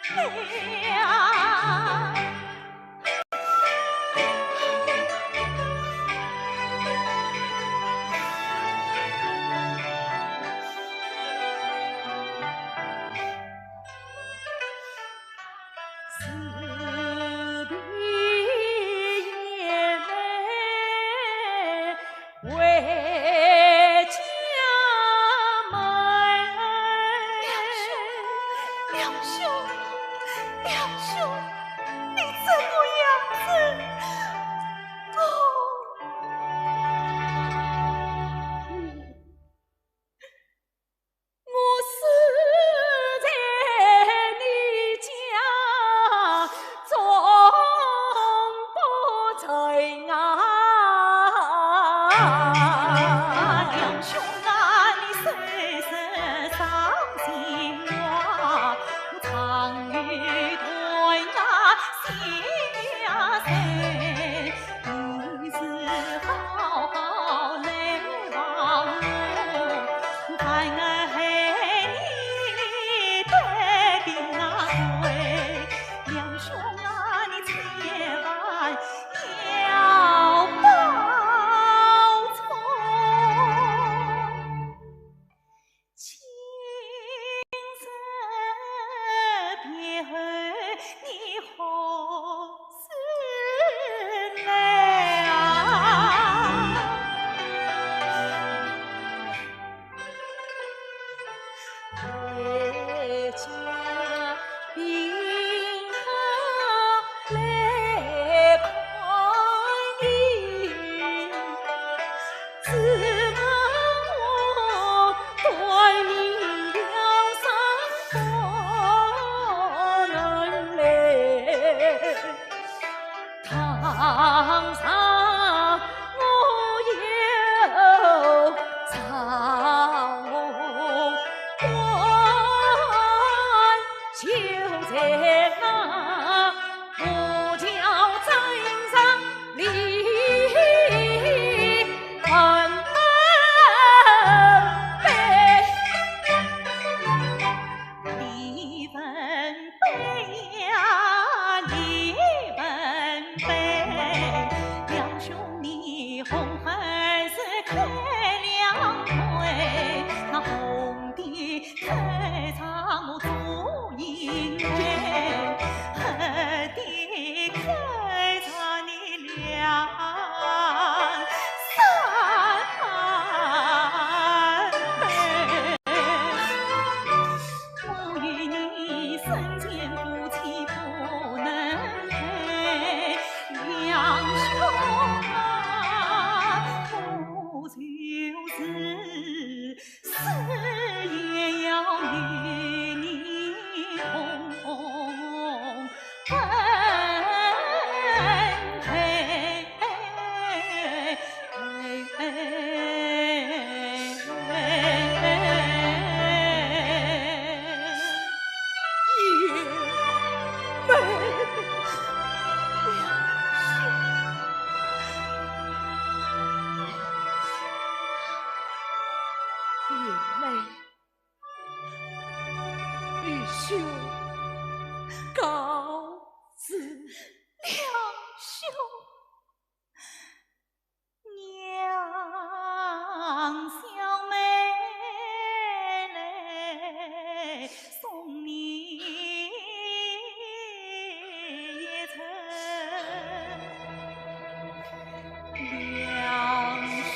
梁兄，梁兄，梁兄，你怎么样子？哦。 我死在你家，终不成啊。梁兄啊，你休得伤心啊，我常有断啊心啊谁。 你是好好来望我，孩儿害你得病啊归。梁兄啊，你千万要保重。 今日别后你何时来啊？回家 病好来看你，只望我断命了伤不能来。 堂上我有朝官，就在那河桥镇上李文碑。 李文碑呀，李文碑，梁兄你红孩子开两回，那红的开在我祝英台，黑的开在你梁山。 我与你生前夫妻不能配，梁兄啊，我就是死也要与你同 分开。玉梅。 玉梅。 玉梅。 玉兄告辞。梁兄。 娘小妹来送你一程。 梁兄。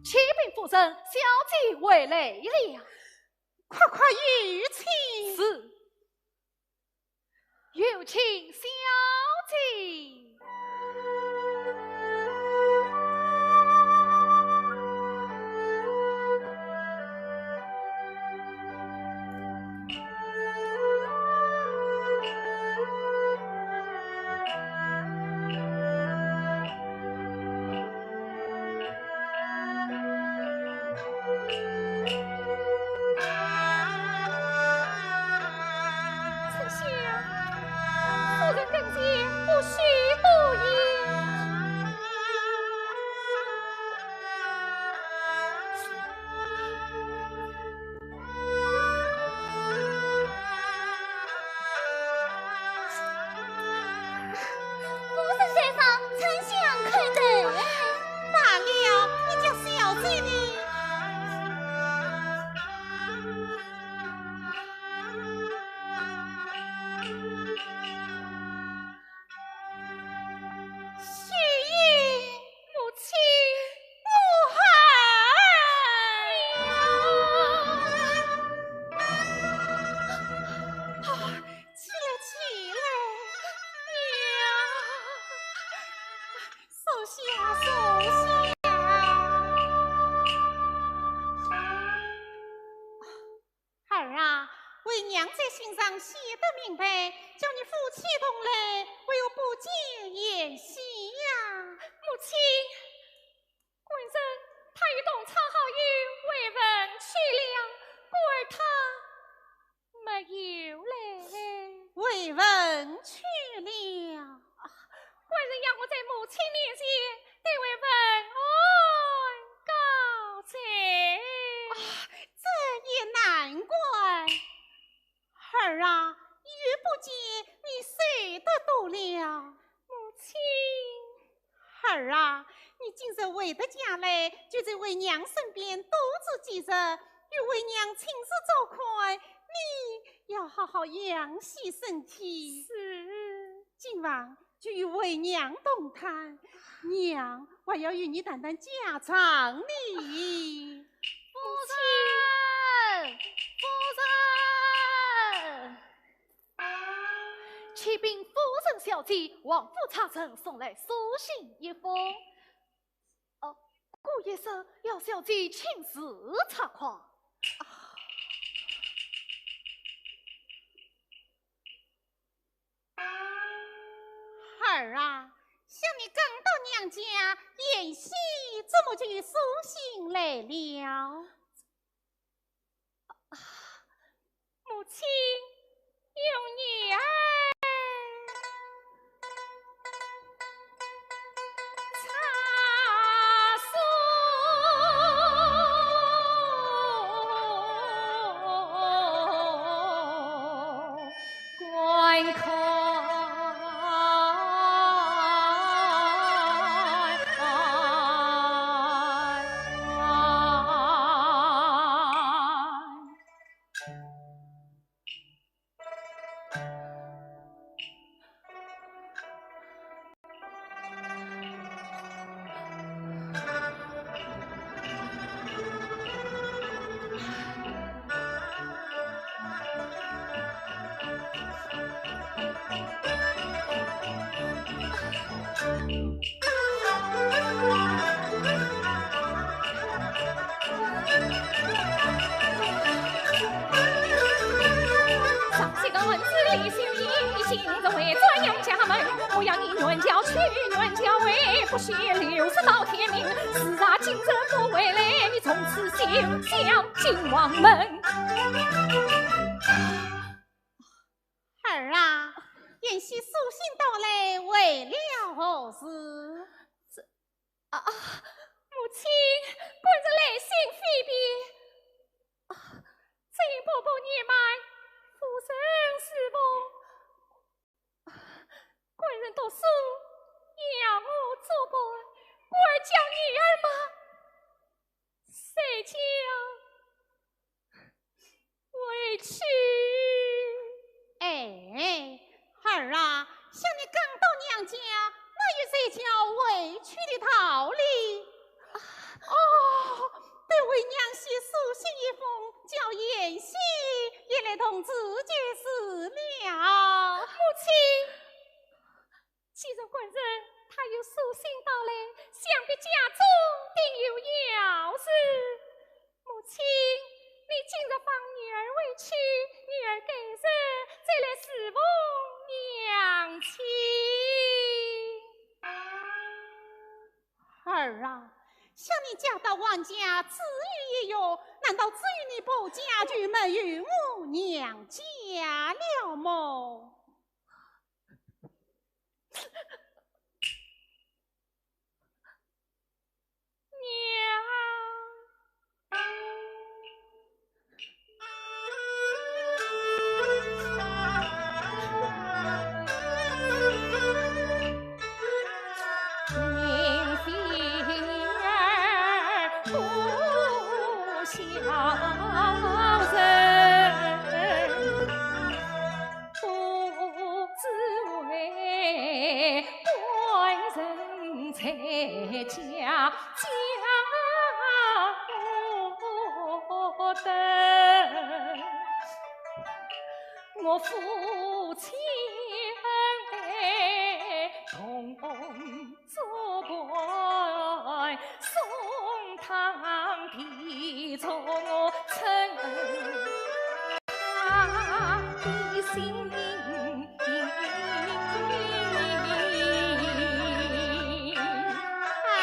启禀夫人，小姐回来了。快快有请。是。 有请小姐。丞相，夫人跟前不许多言。夫人在上，丞相叩头。罢了，你叫小姐呢？ 雪雁。母亲。啊，起来，起来。娘。坐下，坐下。 儿啊，为娘在信上写得明白，叫你夫妻同来，为何不见贤婿呀？母亲，官人他与董昌好友回文去了，故而他没有来。回文去了？啊，官人要我在母亲面前代为问安告罪。啊，这也儿啊，你今日回得家来，就在为娘身边多住几日，有为娘亲自照看，你要好好养息身体。是。今晚就与为娘同餐，娘还要与你谈谈家常呢。夫人，夫人。 启禀夫人小姐，王府差人送来书信一封。哦，姑爷说要小姐亲自查看。儿啊，想你刚到娘家，贤婿怎么就有书信来了？ 母亲，容女儿查书观看。 上些个文字里写明，你今日回转娘家门，我要你原轿去原轿回，不许留宿到天明。是啊，今日不回来，你从此休想进王门。儿啊，贤婿书信到来，为了何事？这， 啊，母亲，官人来信非别，啊，只因婆婆年迈，夫人侍奉，啊，官人读书要我作伴，故而叫女儿嘛，谁叫 委屈。哎，儿啊，想你刚到娘家，哪有谁叫委屈的道理？哦，待为娘写书信一封，叫贤婿也来同住就是了。母亲， 既然官人他有书信到来，想必家中定有要事。母亲，你今日放女儿回去，女儿改日再来侍奉娘亲。儿啊，想你嫁到王家只有一月，难道只有你婆家就没有我娘家了么？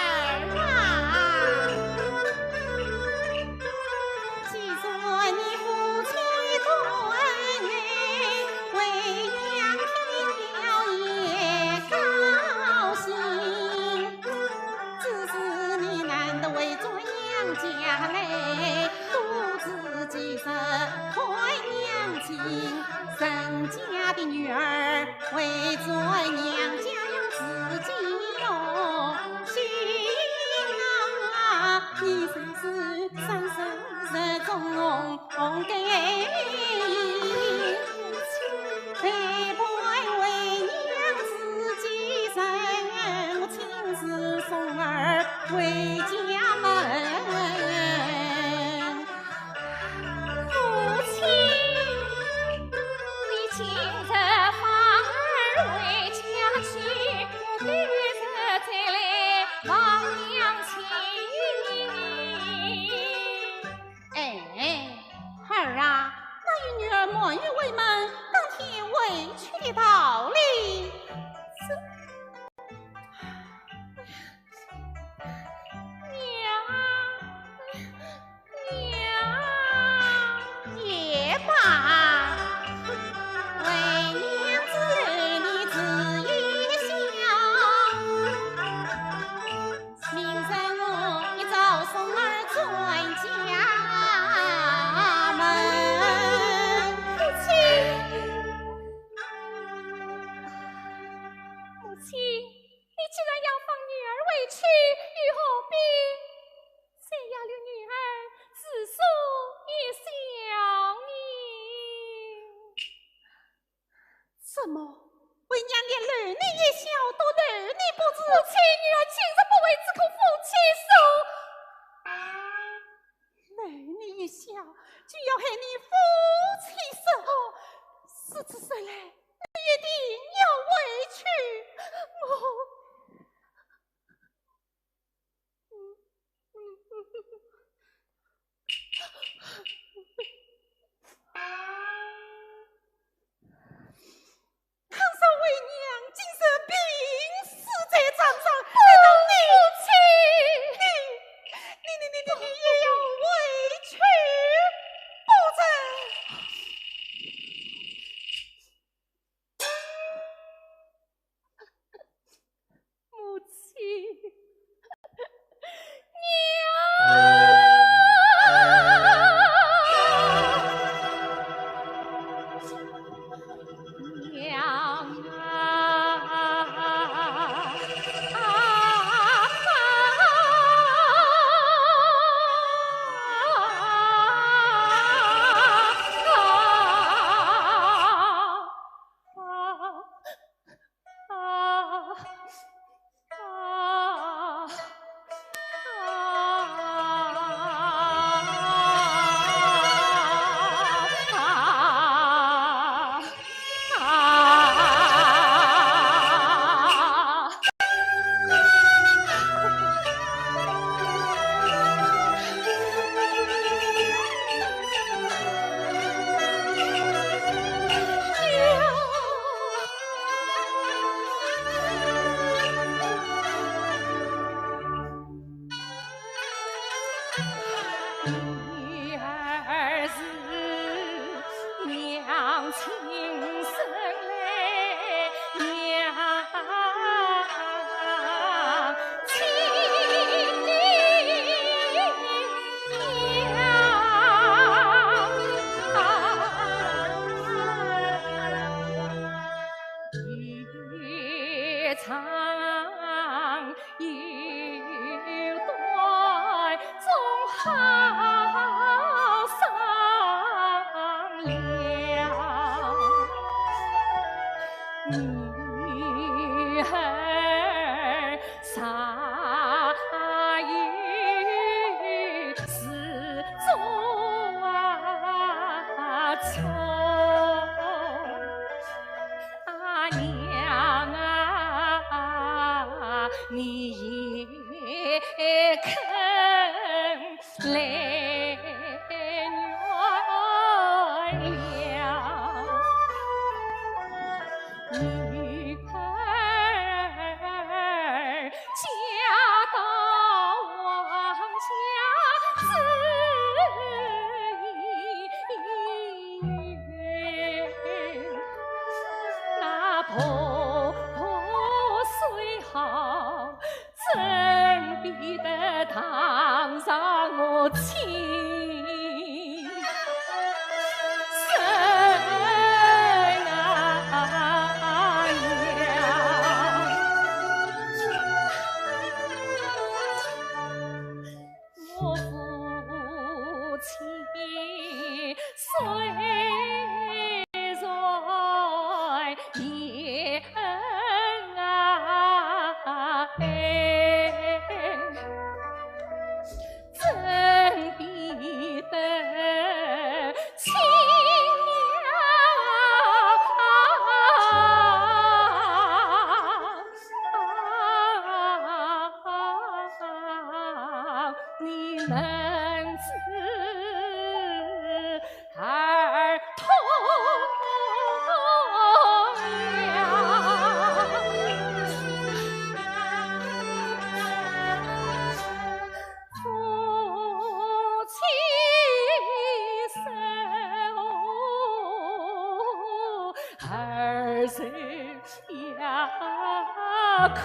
儿啊，既然你夫妻同恩爱，为娘听了也高兴。只是你难得回转娘家来，多住几日看娘亲，人家的哎，孩儿啊，那与女儿满月未满，当天回去的道理。这，娘，娘。也罢，为娘子留你住一宵。 明日我一早送儿转家门。母亲，母亲，你既然要放女儿回去，又何必再要留女儿住宿一宵呢？ 怎么，为娘连留你一宵都留你不住？母亲，女儿今日不回，只恐夫妻疏。留你一宵，就要害你夫妻失和。如此说来，你一定要回去。我 倘若为娘今日病死在床上，难道你，母亲，你，你，你，你，你，你也要回去不成？ 母亲，娘啊，娘啊。虽然年啊，哎，怎比得青鸟？你能知 儿童呀。夫妻手，儿子要苦。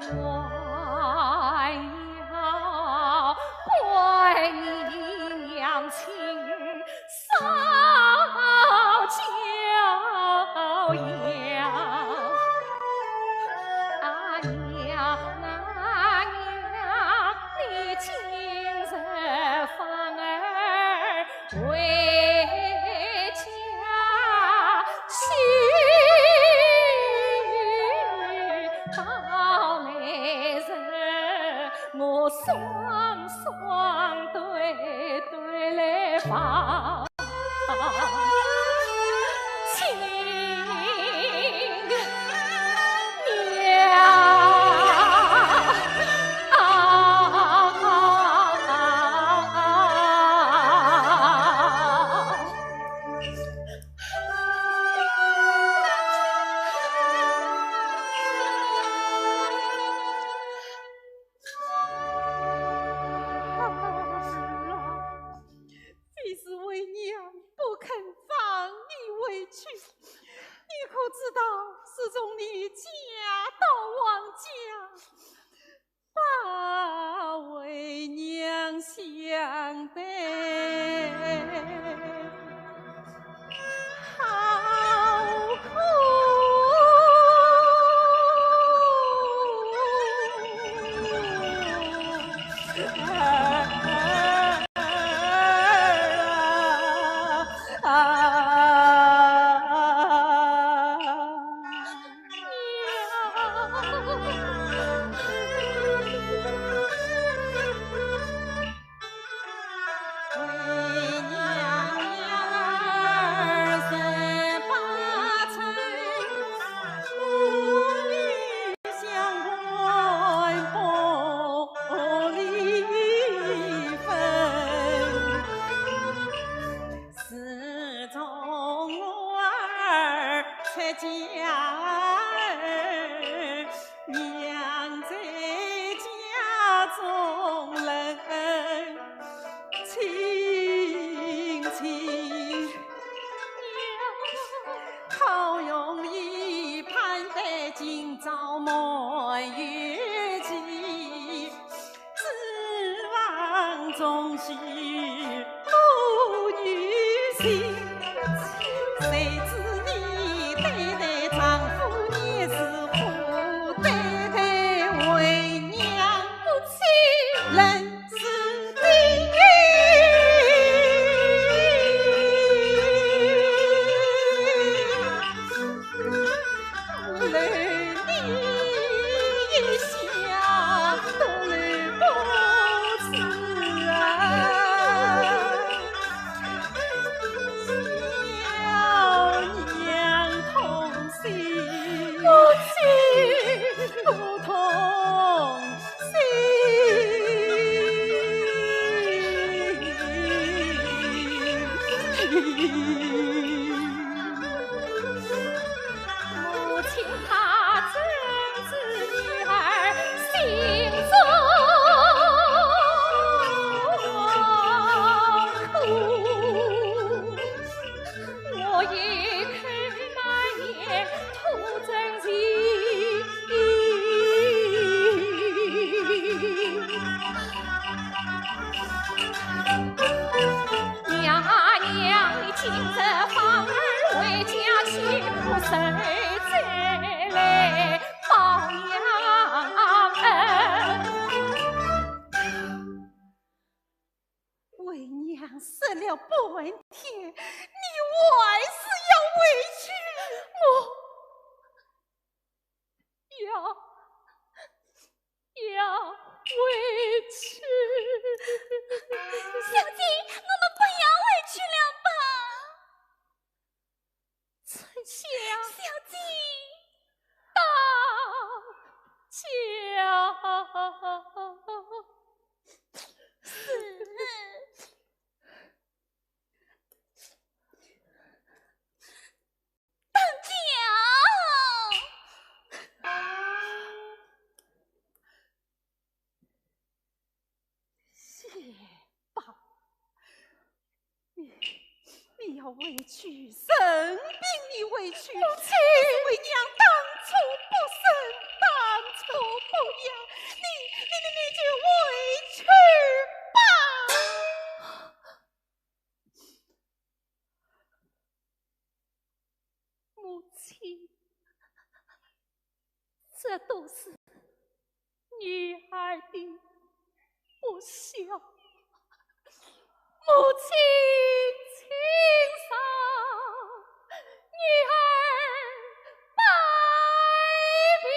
还要怪你娘亲少教养。啊娘啊娘，你今日反儿 回家去，到来日我双双对对来望。 亲娘啊！非是为娘不肯放你回去，你可知道，自从你嫁到王家，把为娘想得好苦。 自从我儿出嫁儿，娘在家中冷清清，好容易盼得今朝满月期， 指望终须不如愿，谁知你对待丈夫也是苦，对待为娘不欺人之理。 留你一下都留不住啊！小娘痛心，不哭不痛 心。母亲她怎知女儿心中苦？ 我一口难言吐真情。娘啊娘，你今日放儿回家去，我谁再来报娘恩？娘说了半天，你还是要回去？我要，要回去。小姐，我们不要回去了吧？春香。小姐。大家。是。等姐。 也罢，你，你要回去，任凭你回去。母亲。为娘当初不仁，当初不孝，你，你，你，你就回去吧。 母亲，这都是女儿的不孝。母亲请上，女儿拜别。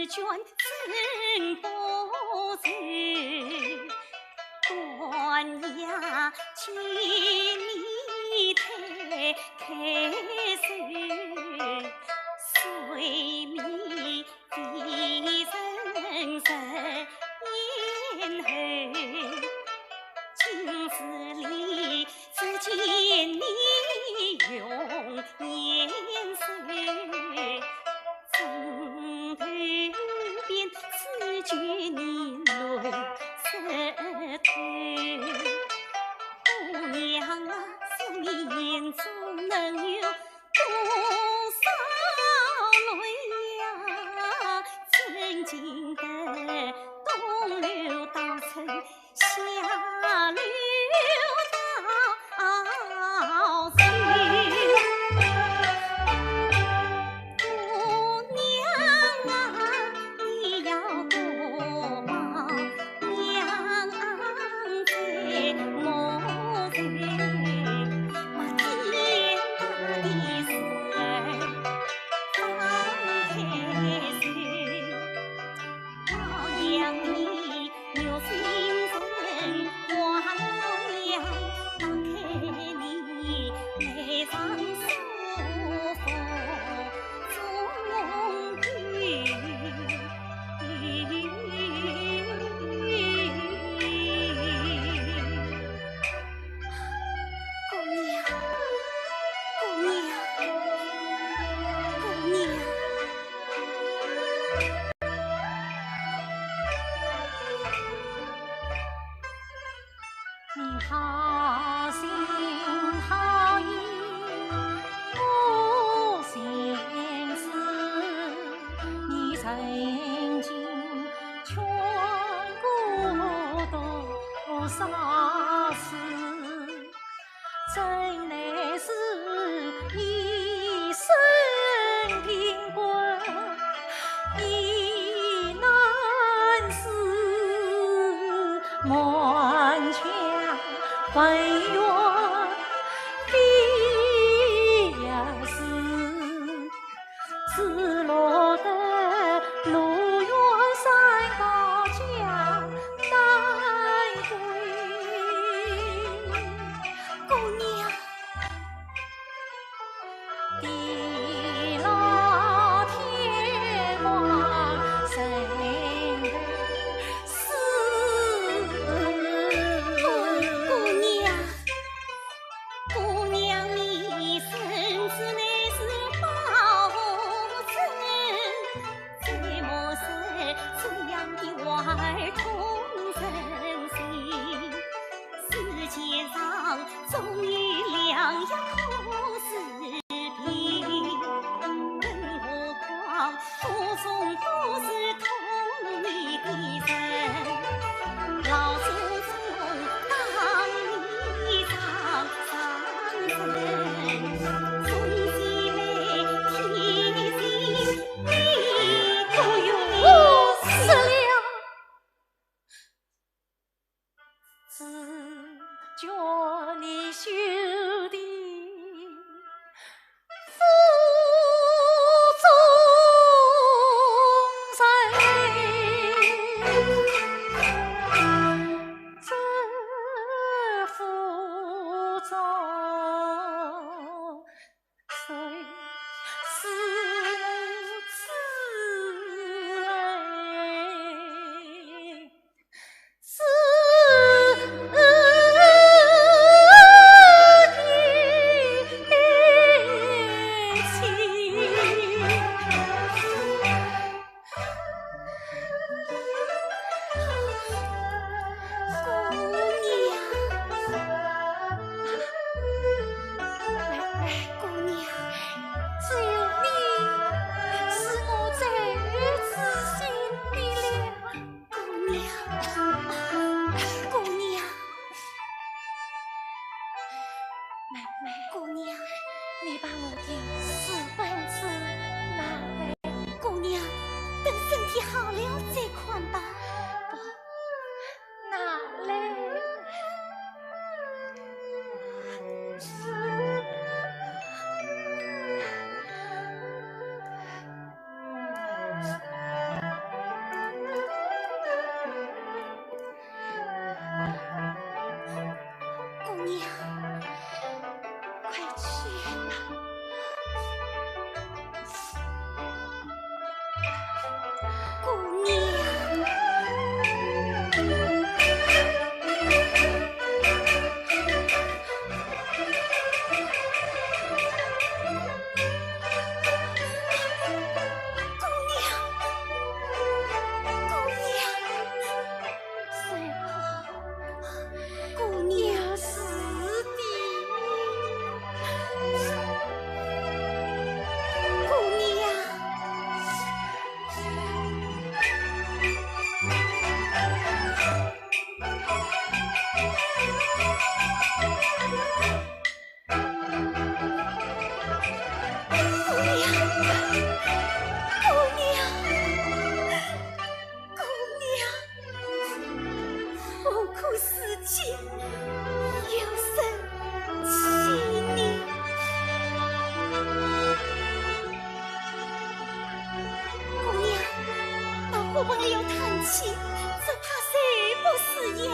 卷真不成。官呀，请你抬抬手，水面飞人人眼后。今日里 只见你用眼神，枕头边只觉你泪湿透。姑娘啊，是你眼中能有多少泪呀？曾经的东流到春 夏流到秋。姑娘啊，你要多保娘在，莫在，把天大的事儿放开手。 老杨你有心人还了，打开你眉上舒服中秋。姑娘，姑娘，姑娘。 你好心好意，我心知，你曾经劝过多少次，怎奈是一生病关， 你难是满腔恩怨飞也是，只落得路远山高脚难归。姑娘， 地老天荒人似。姑娘，姑娘，你身子乃是宝珍，怎么是这样的玩儿痛人心？ 世界上总有良药可治病，更何况苦衷都是同你的人。老祖宗当你上上人，送姐妹提醒你，不用说了。 只叫你兄弟腹中人，这腹中 谁是我之人？是你的亲。 姑娘。妹妹。姑娘。只有你是我最知心的了。姑娘。姑娘。妹妹。姑娘。你把我的私本子拿来。 姑娘，等身体好了再看吧。不，拿来。天哪！姑娘，姑娘，姑娘。 姑娘是的，姑娘。姑娘，姑娘，姑娘。 何苦思前又生情呢？姑娘，到花棚里要弹琴，只怕谁不是呀？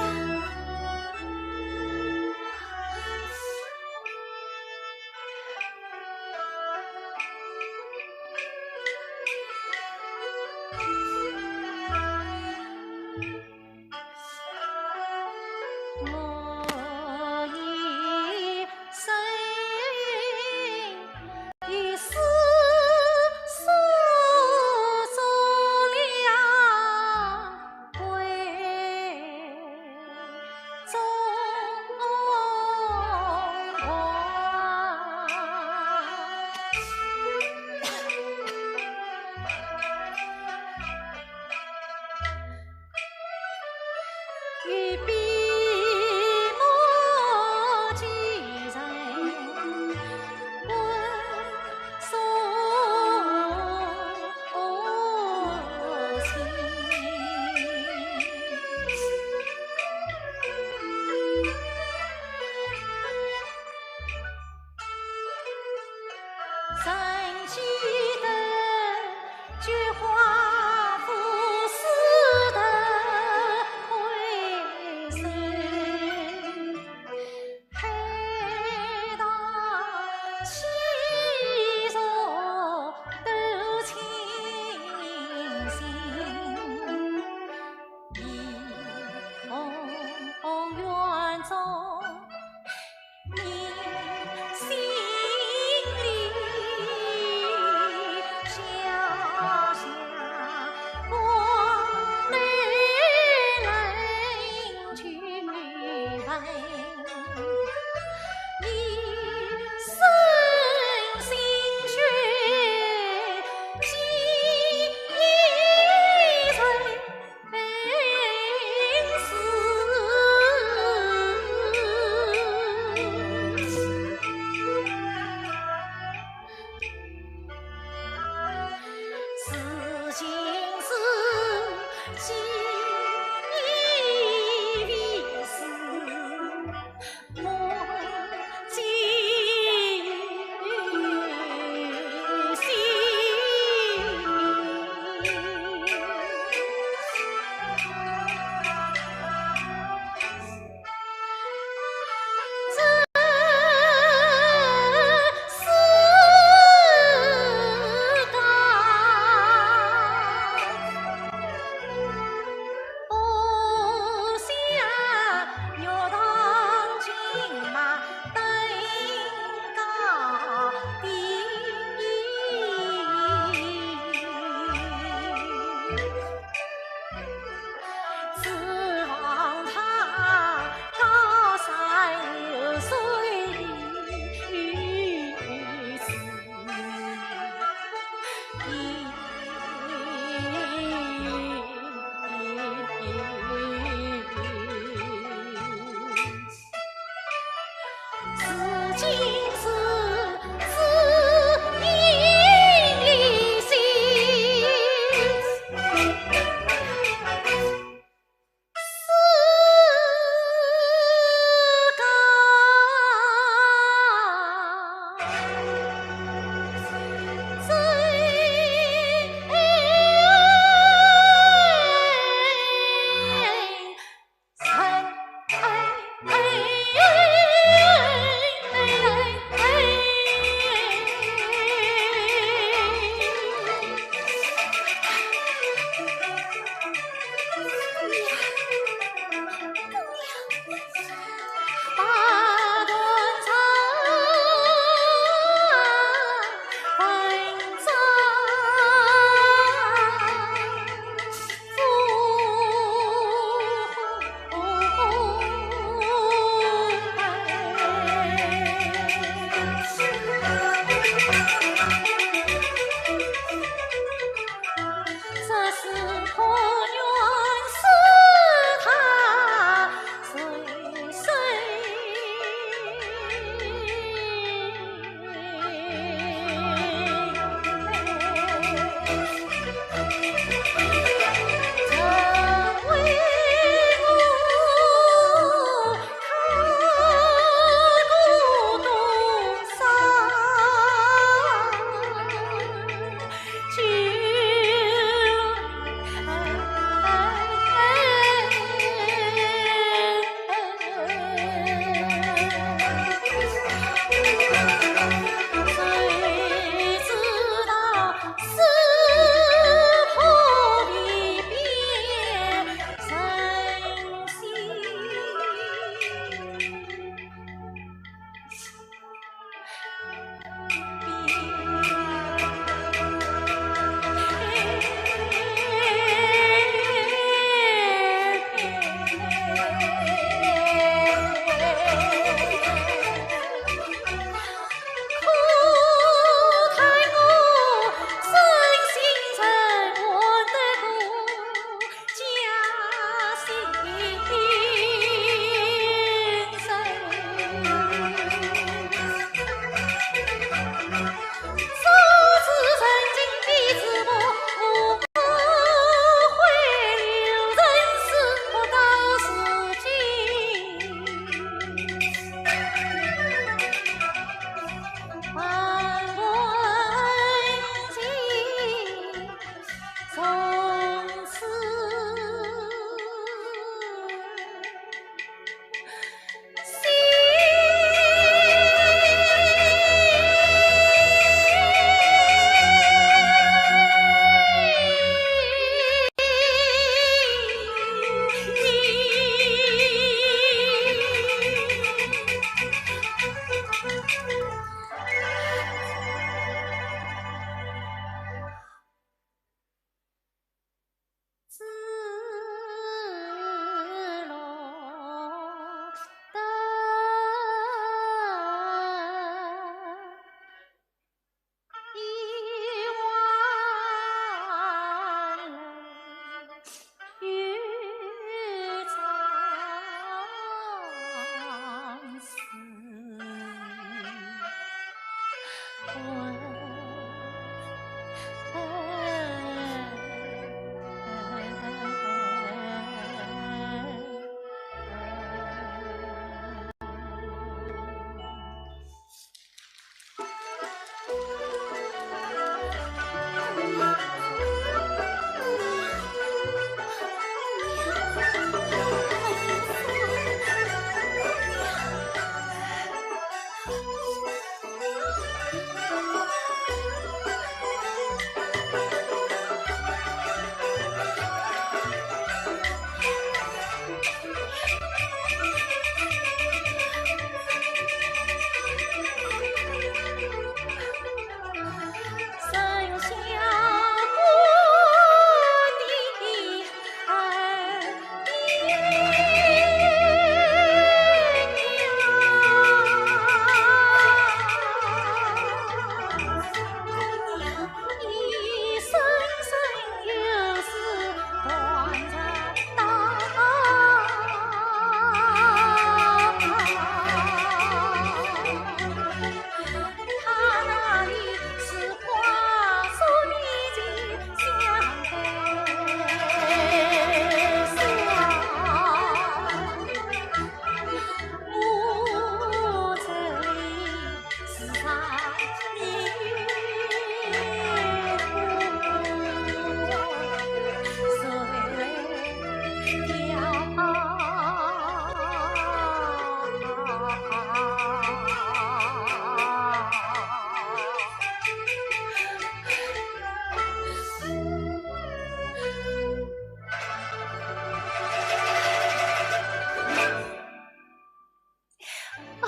啊，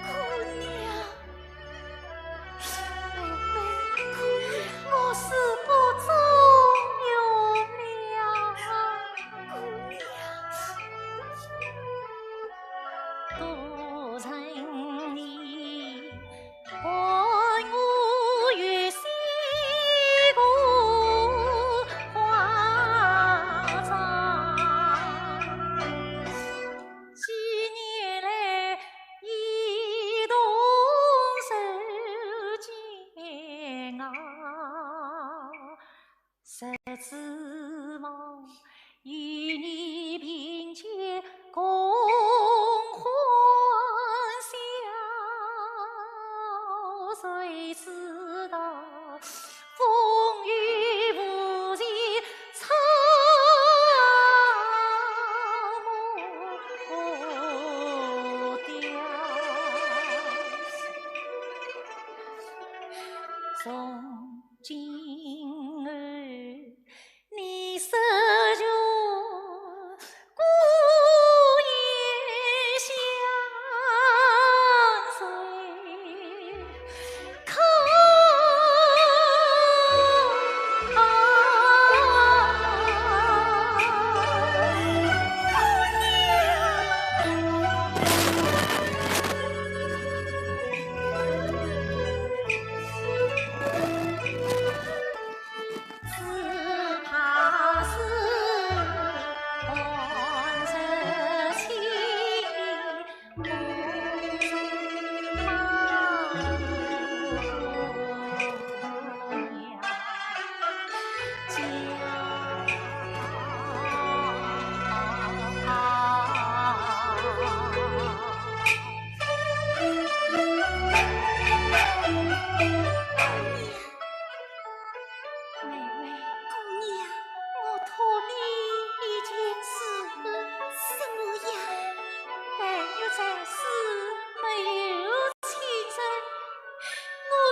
姑娘，妹妹，姑娘，我是不中用了，姑娘。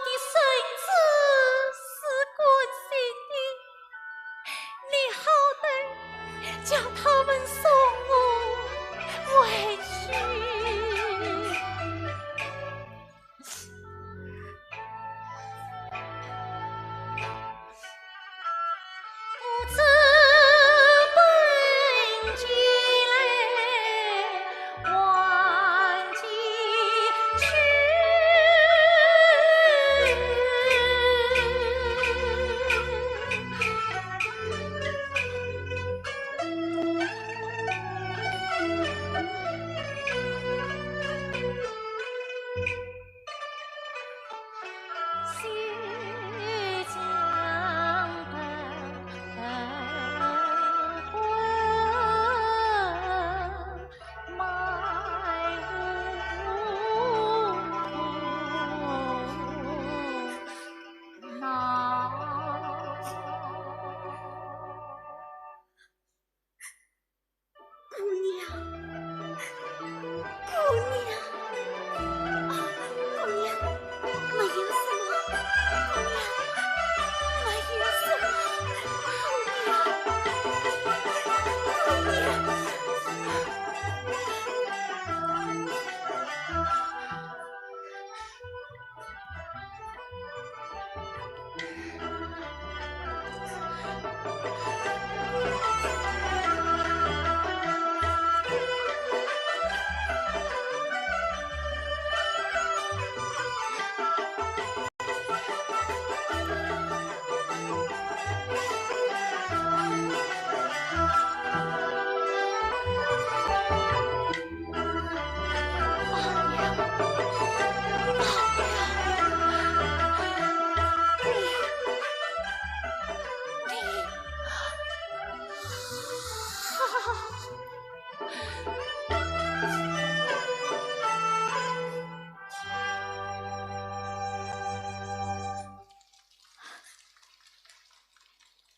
你孙子是关心的，你好歹叫他们送我回去。 姑娘，姑娘，啊，姑娘，没有什么，姑娘，没有什么，姑娘，姑娘。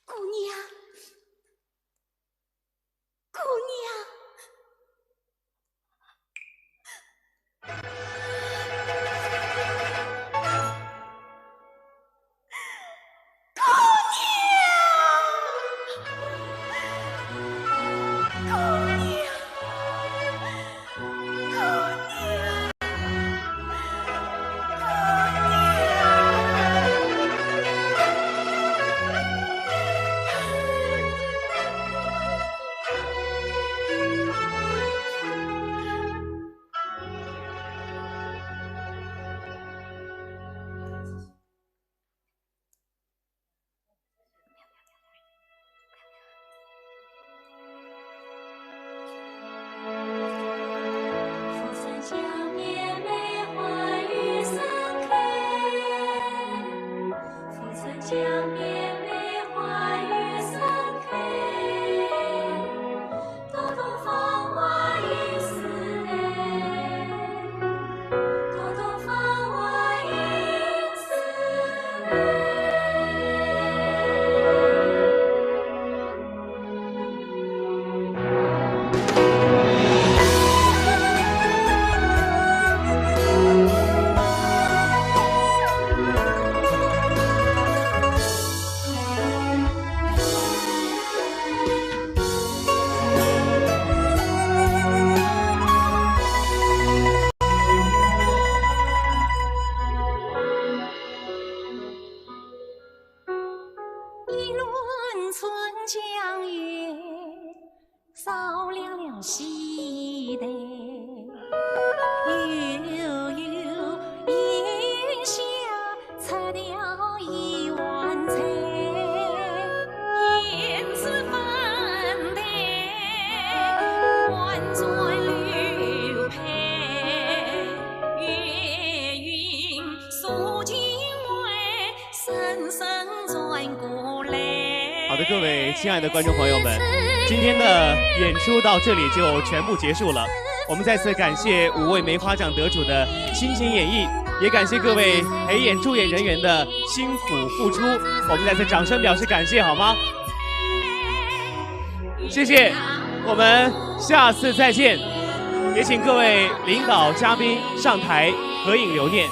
姑娘，姑娘。一轮春江月，照亮了西台。悠悠云霞，出调一碗菜。胭脂粉黛，婉转流佩。月云 好的，各位亲爱的观众朋友们，今天的演出到这里就全部结束了。我们再次感谢五位梅花奖得主的倾情演绎，也感谢各位陪演助演人员的辛苦付出。我们再次掌声表示感谢，好吗？谢谢，我们下次再见。也请各位领导嘉宾上台合影留念。